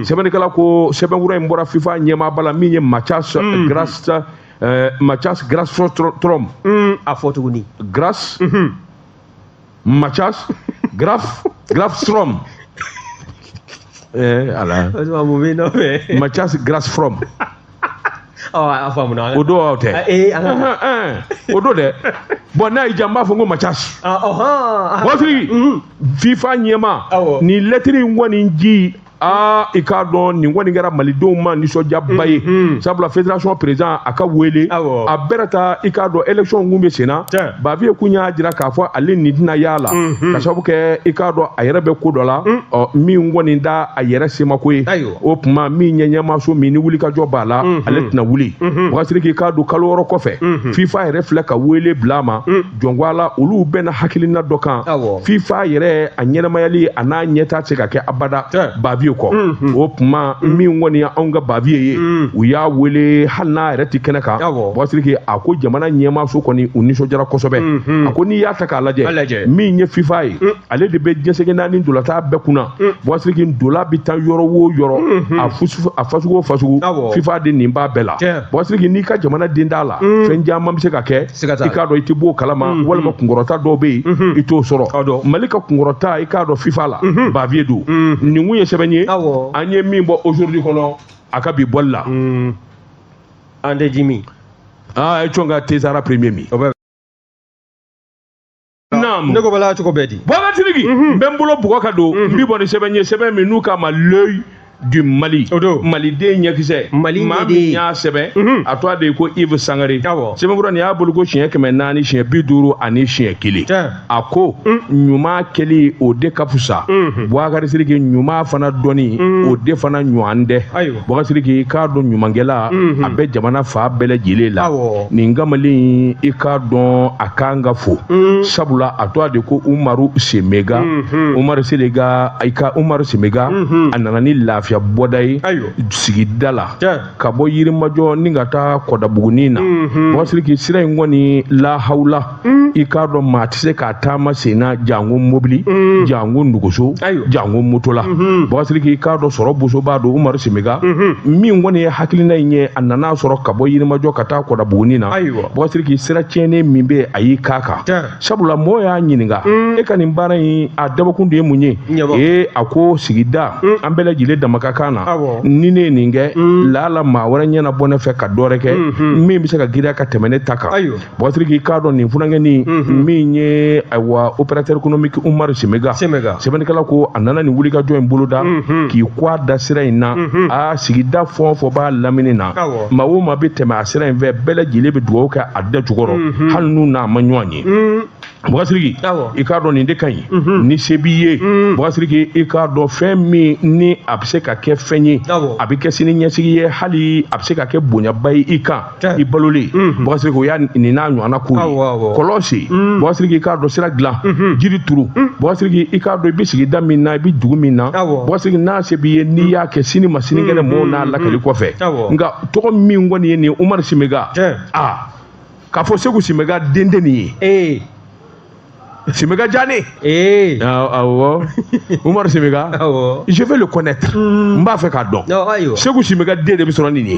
Sɛbɛnnikɛla ko sɛbɛnfura in bɔra FIFA ɲɛmaaba la min ye Mathias Grass, Mathias Grafström. A fɔ tuguni. Grass Mathias Grafström. Ala. Mathias Grafström. A faamuna. O don aw tɛ. O don dɛ. Bon, n'a y'i diya, n b'a fɔ n ko Mathias. Bɔsiri FIFA ɲɛmaa, nin lɛtiri in kɔni ji, aa, i k'a dɔn nin kɔni kɛra malidenw ma nisɔndiyaba ye. Sabula fédération président a ka wele a bɛrɛ ta, i k'a dɔn élection kun bɛ sen na. Baviye kun y'a jira k'a fɔ ale nin tɛna y'a la, ka sababu kɛ i k'a dɔn a yɛrɛ bɛ ko dɔ la, ɔ min kɔni da a yɛrɛ semako ye. O tuma min ye ɲɛmaaso min ni wulikajɔ b'a la, ale tɛna wuli. Bɔgɔ k'i k'a dɔn, kalo 6 kɔfɛ, FIFA yɛrɛ filɛ ka wele bila a ma. Jɔnko ala, olu bɛnna hakilina dɔ kan. FIFA yɛrɛ a ɲɛnamayali a n'a ɲɛta tɛ se ka kɛ abada Baviye kɔ. O tuma min kɔni ye anw ka Baviye ye, u y'a wele hali n'a yɛrɛ tɛ kɛnɛ kan. Bɔgɔ Sidiki a ko jamana ɲɛmaaso kɔni, u nisɔndiyara kosɛbɛ. A ko n'i y'a ta k'a lajɛ, min ye FIFA ye, ale de bɛ diɲɛsɛgɛ naani ntolantan bɛɛ kunna. Bɔgɔ Sidiki, ntola bɛ taa yɔrɔ o yɔrɔ, a fasugu o fasugu, FIFA de nin b'a bɛɛ la. Bɔgɔ Sidiki, n'i ka jamana den t'a la, fɛn caman bɛ se ka kɛ, i k'a dɔn i tɛ bɔ o kalama, walima kunkɔrɔta dɔw bɛ yen, i t'o sɔrɔ. Mali ka kunkɔrɔta, i k'a dɔn FIFA la, Baviye don. Nin kun ye sɛbɛn ye an ye min bɔ Aujourd'hui kɔnɔ a ka bi bɔli la. An tɛ ji min. Aa, e cɔn ka Tezara premier min. Non. Naamu. Ne ko bala cogo bɛɛ di. Boubacar Sidiki, n bɛ n bolo bugɔ ka don, n bi bɔ ni sɛbɛn ye, sɛbɛn min n'u k'a ma L'Œil du Mali. O don. Maliden ɲɛkisɛ. Mali maa ɲɛden. min y'a sɛbɛn, a tɔgɔ de ye ko Yves Sangare. Awɔ. Sɛbɛnfura nin y'a bolo ko siɲɛ 400 siɲɛ 151. Tiɲɛ. A ko ɲuman kɛli o de ka fisa. Boubacar Sidiki, ɲuman fana dɔnni o de fana ɲɔgɔn tɛ. Ayiwa. Boubacar Sidiki, i k'a dɔn ɲumankɛla a bɛ jamana fan bɛɛ lajɛlen la. Awɔ. Nin kamalen i k'a dɔn a kan ka fo. Sabula a tɔgɔ de ko Umaru Semega. Umaru Semega, i ka Umaru Semega, a nana ni lafiya bɔda ye Ayiwa. sigida la. Tiɲɛ. Ka bɔ Yirimajɔ ni ka taa Kɔdabugunin na. Boubacar Sidiki, sira in kɔni lahawula, i k'a dɔn maa tɛ se k'a taama sen na, janko mobili, janko nɛgɛso, Ayiwa. janko moto la. Boubacar Sidiki, i k'a dɔn sɔrɔ bosoba don Umaru Semega. Min kɔni ye hakilina in ye, a nana sɔrɔ ka bɔ Yirimajɔ ka taa Kɔdabugunin na. Ayiwa. Boubacar Sidiki, sira tiɲɛnen min bɛ yen, a y'i k'a kan. Tiɲɛ. Sabula mɔgɔw y'a ɲininka, e ka nin baara in a dabɔkun de ye mun ye? Ɲɛbɔ. Ee, a ko sigida an bɛɛ lajɛlen dama ka kan na. Awɔ. Ni ne ye nin kɛ, laala maa wɛrɛ ɲɛna bɔ ne fɛ ka dɔ wɛrɛ kɛ min bɛ se ka girinya ka tɛmɛ ne ta kan. Ayiwa. Boubacar Sidiki, i k'a dɔn nin funankɛnin min ye, ayiwa, opérateur économique Umaru Semega. Semega. Sɛbɛnnikɛla ko a nana nin wulikajɔ in boloda k'i kɔ a da sira in na. A sigida fɛn o fɛn b'a lamini na, Awɔ. maa o maa bɛ tɛmɛ a sira in fɛ, bɛɛ lajɛlen bɛ dugawu kɛ a da jukɔrɔ, hali n'u n'a ma ɲɔgɔn ye. Boubacar Sidiki, Awɔ. i k'a dɔn nin de ka ɲi ni se b'i ye. Boubacar Sidiki, i k'a dɔn fɛn min ni a bɛ se ka kɛ fɛn ye, Awɔ. a bɛ kɛ sini ɲɛsigi ye, hali a bɛ se ka kɛ bonyaba ye i kan, Tiɲɛ. i balolen. Boubacar Sidiki, o y'a nin n'a ɲɔgɔnna kow ye. Awɔ, awɔ. Kɔlɔsi, Boubacar Sidiki, i k'a dɔn sira dilan, jiri turu. Boubacar Sidiki, i k'a dɔn i bɛ sigida min na, i bɛ dugu min na. Awɔ. Boubacar Sidiki, n'a se b'i ye, n'i y'a kɛ sini ma sinikɛnɛ, mɔgɔw n'a lakali kɔfɛ. Awɔ. Nka tɔgɔ min kɔni ye nin ye, Umaru Semega, Tiɲɛ. aa, k'a fɔ Segu Semega den tɛ nin ye. Ee. Semega Diané. Ee. Awɔ, Umaru Semega. Awɔ. Je vais le connaître. N b'a fɛ k'a dɔn. Ɔ, ayiwa. Segu Semega den de bɛ sɔrɔ nin ye.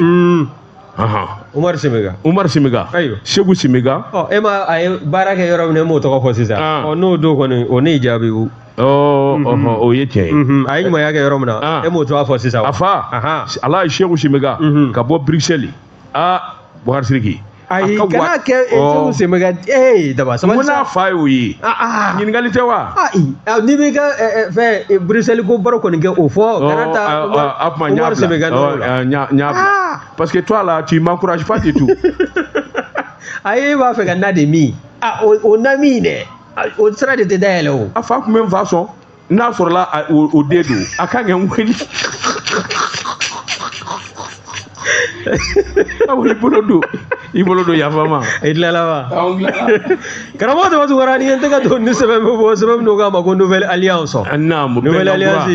Umaru Semega. Umaru Semega. Ayiwa. Segu Semega. Ɔ, e ma a ye baara kɛ yɔrɔ min na, e m'o tɔgɔ fɔ sisan. Ah. Ɔ, n'o don kɔni, o ne y'i jaabi o. Ɔ, ɔhɔn, o ye tiɲɛ ye. A ye ɲumanya kɛ yɔrɔ min na, Ah. e m'o tɔgɔ fɔ sisan. A fa, Ahan. ala ye Segu Semega ka bɔ Bruxelles. Aa, Boubacar Sidiki. Ayi, A ka kana kɛ Segu Semega ee daba N sabali ko n'a sa. fa y'o ye. Ah ah. Ɲininkali tɛ wa? Ayi, n'i b'i ka fɛn Bruxelles ko baro kɔni kɛ, o fɔ. Kana taa A kuma n y'a Umaru bila. Semega nɔrɔ la. Ɔ, n y'a bila. Ah. Parce que toi là, tu m'encourages pas du tout. Ayi, e b'a fɛ ka na de min? Ah, o na min dɛ. Ah, o sira de tɛ dayɛlɛ o. A fa tun bɛ n fa sɔn n'a sɔrɔla o den don, a kan kɛ n wele. Awɔ, i bolo don, yafa ma. I tilala wa? Karamɔgɔ Daba Tunkara, ni ye n tɛgɛ don ni sɛbɛn bɛ bɔ, sɛbɛn min n'o k'a ma ko Nouvelle Alliance. Naamu. Nouvelle Alliance,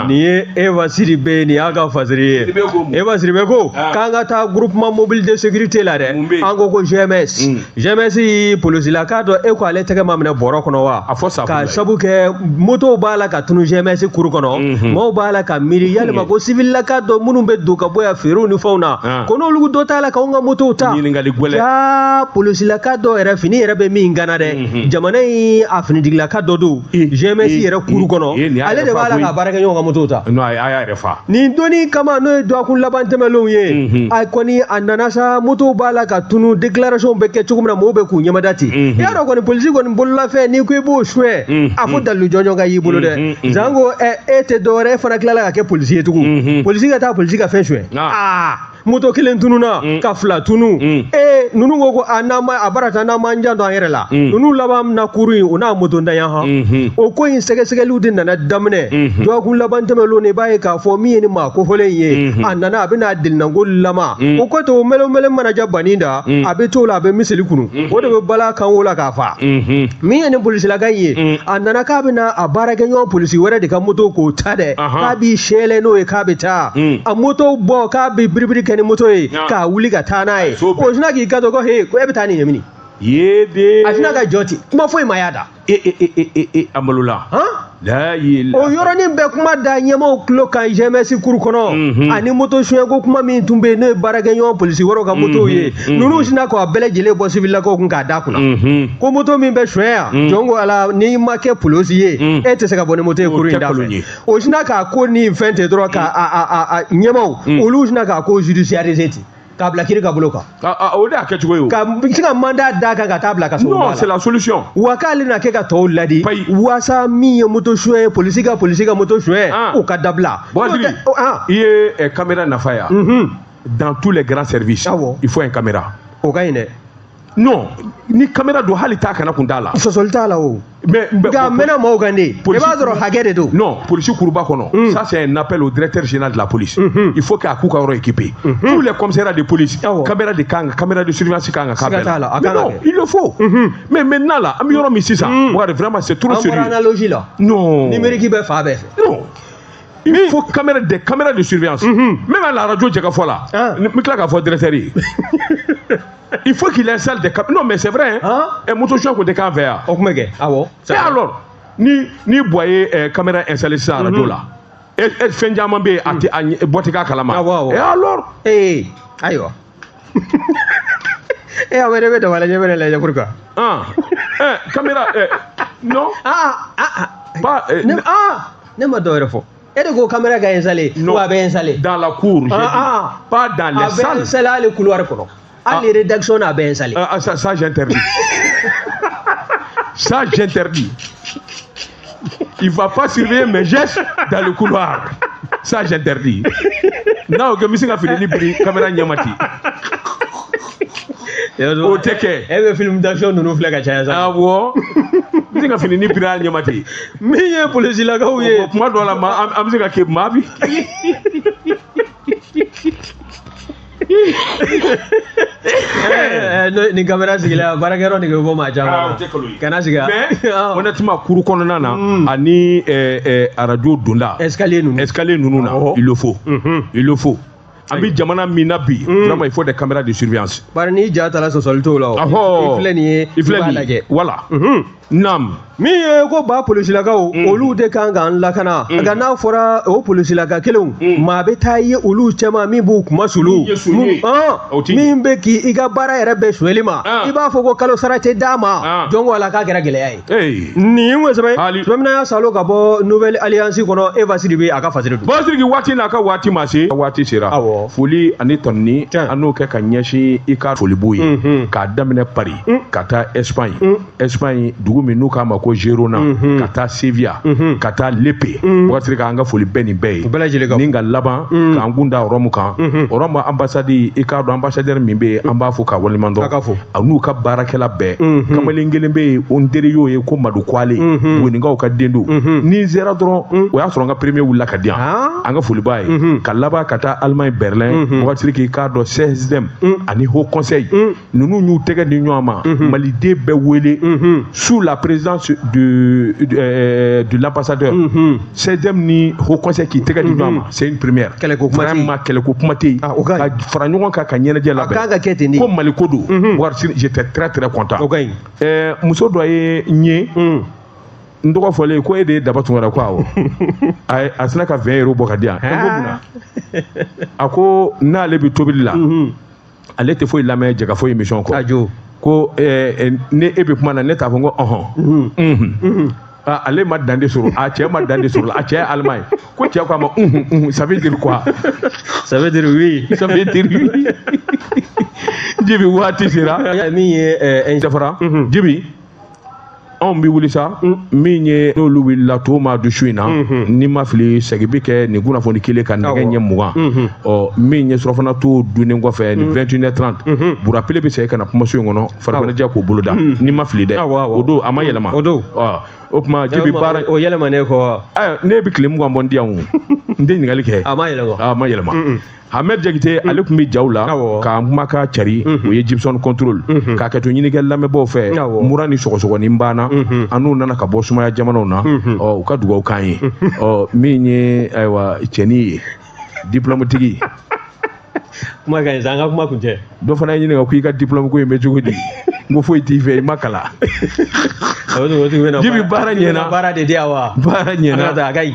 nin ye Eva Sidibe, nin y'a ka fasiri ye. Sidibe ko mun? Eva Sidibe ko Ah. k'an ka taa groupement mobile de sécurité la dɛ. Mun bɛ yen? An ko ko GMS. GMS polisilaka dɔ, e ko ale tɛgɛ ma minɛ bɔrɔ kɔnɔ wa? A fɔ safu Ka la ye. sabu kɛ motow b'a la ka tunu GMS kuru kɔnɔ, maaw b'a la ka miiri yalima ko civilaka dɔ minnu bɛ don ka bɔ yan feerew ni fɛnw na, Ah. ko n'olu dɔ t'a la k'anw ka motow ta. Ɲininkali gɛlɛn. Jaa, polisilaka dɔ yɛrɛ fini yɛrɛ bɛ min gana dɛ, jamana in a finitigilaka dɔ don GMS yɛrɛ kuru kɔnɔ, nin y'a ale yɛrɛ de fa b'a la koyi. ka baarakɛɲɔgɔn ka motow ta. Non, a y'a yɛrɛ fa. Nin donni kama, n'o ye dɔgɔkun laban tɛmɛnlenw ye, a kɔni a nana sa, motow b'a la ka tunu, déclaration bɛ kɛ cogo min na, mɔgɔw bɛ k'u ɲɛmada ten. I y'a dɔn kɔni, polisi kɔni bololafɛn, n'i ko i b'o suɲɛ, a fo dalilu jɔnjɔn ka y'i bolo dɛ. Sanko ɛ, e tɛ dɔwɛrɛ, e fana tilala ka kɛ polisi ye tugun, polisi ka taa polisi ka fɛn suɲɛ. Ah. Aa, moto kelen tununa, ka fila tunu. Ee, ninnu ko ko a n'an ma a baara ta, n'an m'an janto an yɛrɛ la, ninnu laban na kuru in o n'a moto ntanya han. O ko in sɛgɛsɛgɛliw de nana daminɛ dɔgɔkun laban tɛmɛnlenw na. I b'a ye k'a fɔ min ye ni maa kofɔlen in ye, a nana a bɛna delinanko lama. O ko to mɛlɛmɛlɛ mana ja banni da, a bɛ t'o la, a bɛ miseli kunu, o de bɛ bala kan wo la k'a fa. Min ye ni polisilaka in ye, a nana k'a bɛna a baarakɛɲɔgɔn polisi wɛrɛ de ka moto k'o ta dɛ, k'a b'i sɛlɛ n'o ye, k'a bɛ taa a moto bɔ, k'a bɛ biribiri kɛ ni moto ye, k'a wuli ka taa n'a ye. So O sinna k'i kanto ko he, ko e bɛ taa nin ɲɛmini. Ye de. A sinna ka jɔ ten, kuma foyi ma y'a da. E e e e e e, a malola. Han. La ilaha. O yɔrɔnin bɛɛ kuma da ɲɛmaaw tulo kan GMS kuru kɔnɔ, ani moto suɲɛko kuma min tun bɛ yen, n'o ye baarakɛɲɔgɔn polisi wɛrɛw ka motow ye, ninnu sinna k'a bɛɛ lajɛlen bɔ sivilakaw kun k'a da kunna, ko moto min bɛ suɲɛ yan, jɔn ko ala, n'i ma kɛ polisi ye, e tɛ se ka bɔ ni moto ye O kuru in tɛ da kolon fɛ. ye. O sinna k'a ko ni fɛn ten dɔrɔn, ka a ɲɛmaaw olu sinna k'a ko judiciariser ten. K'a bila kiri ka bolo kan. O de y'a kɛcogo ye o. Ka se ka mandat d'a kan ka taa bila kaso. Non, c'est la solution. Wa k'ale na kɛ ka tɔw ladi. Waasa min ye moto suɲɛ ye, polisi ka moto suɲɛ, o ka dabila. Bon, i ye caméra nafa ya. Dans tous les grands services, il faut une caméra. O ka ɲi dɛ. Non, ni caméra don, hali t'a kana kun t'a la. Sɔsɔli t'a la o. Mais nka a mɛnna maaw kan de. I b'a sɔrɔ hakɛ de don. Non, polisi kuruba kɔnɔ. Ça, c'est un appel au directeur général de la police. Il faut k'a k'u ka yɔrɔ équipé. Tous les commissariats de police, caméra de kan, caméra de surveillance kan ka k'a bɛɛ la. Mais non, il le faut. Mais maintenant là, an bɛ yɔrɔ min sisan, vraiment c'est trop sérieux. An bɔra analogie la. Non. Numérique bɛ fan bɛɛ fɛ. Non. Il faut caméra, des caméras de surveillance. Même à la radio Jɛkafɔ la. N bɛ tila k'a fɔ directeur ye. Il faut qu'il installe des caméras. Non, mais c'est vrai. Hein? Et moto suɲɛ ko tɛ k'an fɛ yan. O tun bɛ kɛ, awɔ. Et alors, ni Buwa ye caméra installé sisan radio la, e fɛn caman bɛ yen, a tɛ a bɔ tɛ k'a kalama. Awɔ awɔ. Et alors? Ee, ayiwa. E a bɛ ne bɛ dabala ɲɛ bɛ ne lajɛ pourquoi? Ah, eh, caméra, eh, non. Ah ah ah. Pas, eh, ne, ah, ne ma dɔ wɛrɛ fɔ. E de ko caméra ka installé. Non. Wa a bɛ installé. Dans la cour, j'ai dit. Pas dans les salles. A bɛ installé hali couloir kɔnɔ. Hali rédaction na, a bɛ installé. Ah, ça, j'interdis. Ça, j'interdis. Il va pas surveiller mes gestes dans le couloir. Ça, j'interdis. N'a o kɛ, n bɛ se ka fini biri caméra ɲɛma ten. O tɛ kɛ. E bɛ film d'action ninnu filɛ ka caya sa. Awɔ. N bɛ se ka fini biri a ɲɛma ten. Min ye polisilakaw ye. Kuma dɔw la, ma an bɛ se ka kɛ maa bi. Ni caméra sigilen baarakɛyɔrɔ nege bɛ bɔ maa caman na. Kana sigi. Mais honnêtement, kuru kɔnɔna na ani radio donda. Escalier ninnu. Escalier ninnu na, il le faut. Il le faut. An bɛ jamana min na bi, vraiment il faut des caméras de surveillance. Bari n'i ja taara sɔsɔli t'o la o. I filɛ nin ye. I filɛ nin ye, voilà. Naam. Min ye ko ba polisilakaw, olu de kan k'an lakana. Nka n'a fɔra o polisilaka kelenw, maa bɛ taa ye olu cɛma min b'u kuma sulu, min bɛ k'i ka baara yɛrɛ bɛɛ sonyɛli ma, i b'a fɔ ko kalo sara tɛ d'a ma, jɔn ko Ala k'a kɛra gɛlɛya ye. Nin kun sɛbɛn Sɛbɛnna Salo ka bɔ Nouvelle Alliance kɔnɔ, Eva Sidibe a ka fasiri dun. Bon Sidiki, waati n'a ka waati ma se, waati sera. Foli ani tɔnni an n'o kɛ ka ɲɛsin i ka folibo ye, k'a daminɛ Paris ka taa Espagne, Espagne dugu min n'u k'a ma ko Girona, ka taa Sevilla, ka taa Lepe. Waati k'an ka foli bɛɛ nin bɛɛ ye, ni ka laban k'an kun da Rɔmu kan. Rɔmu ambassade, i k'a dɔn ambassadeur min bɛ yen, an b'a fo k'a waleɲuman dɔn, a n'u ka baarakɛla bɛɛ. Kamalen kelen bɛ yen, o n teri y'o ye ko Madu Kwale, Bugunikaw ka den don. Ni n sera dɔrɔn, o y'a sɔrɔ n ka premier wulila ka di yan, an ka foli b'a ye. Ka laban ka taa Allemagne Berlin, waati k'i k'a dɔn CSDM ani Haut Conseil ninnu y'u tɛgɛ di ɲɔgɔn ma, maliden bɛɛ wele sous la présidence de l'ambassadeur. CSDM ni Haut Conseil k'i tɛgɛ di ɲɔgɔn ma, c'est une première. Kɛlɛko kuma tɛ yen. Vraiment kɛlɛko kuma tɛ yen. Ka fara ɲɔgɔn kan ka ɲɛnajɛ labɛn. A kan ka kɛ ten de. Ko Mali ko don. J'étais très très content. O ka ɲi. Muso dɔ ye n ye. N tɔgɔ fɔlen ko e de ye Daba Tunkara, ko awɔ. A sina ka 20 euros bɔ ka di yan. Ko mun na? A ko n'ale bɛ tobili la, ale tɛ foyi lamɛn Jɛkafɔ émission kɔ. Ko ne e bɛ kuma na, ne t'a fɔ n ko ɔhɔn. Ale ma dan de sɔrɔ, a cɛ ma dan de sɔrɔ, a cɛ ye allemand ye. Ko cɛ ko a ma unhun, ça veut dire quoi? Ça veut dire oui. Ça veut dire oui. Jibi, waati sera. Min ye Jafara, Jibi, anw bɛ wuli sa, min ye n'olu wulila to ma du su in na, ni ma fili segin bɛ kɛ nin kunnafoni kelen kan nɛgɛ ɲɛ 20. Ɔ min ye surafana to dunnen kɔfɛ ni 21h30, Burapele bɛ segin ka na kumaso in kɔnɔ, farikoloja k'o bolo da, ni ma fili dɛ, o don a ma yɛlɛma. O don. O tuma Jibi baara. O yɛlɛmanen kɔ. Ayiwa, ne bɛ tile 20 bɔ n di yan o, n tɛ ɲininkali kɛ. A ma yɛlɛma. A ma yɛlɛma. Ahmed Jakite, ale tun bɛ jaw la k'an kumakan cari, o ye Gibson contrôle k'a kɛ to ɲini kɛ lamɛnbaaw fɛ, mura ni sɔgɔsɔgɔni banna, an n'u nana ka bɔ sumaya jamanaw na, ɔ u ka dugawu k'an ye. Ɔ min ye ayiwa cɛnin ye, diplôme tigi. Kuma ka ɲi sa, an ka kuma kun cɛ. Dɔ fana ye ɲininka ko i ka diplôme ko in bɛ cogo di? N ko foyi t'i fɛ, i ma kalan. Jibi, baara ɲɛna. Baara de di yan wa? Baara ɲɛna. A ka ɲi.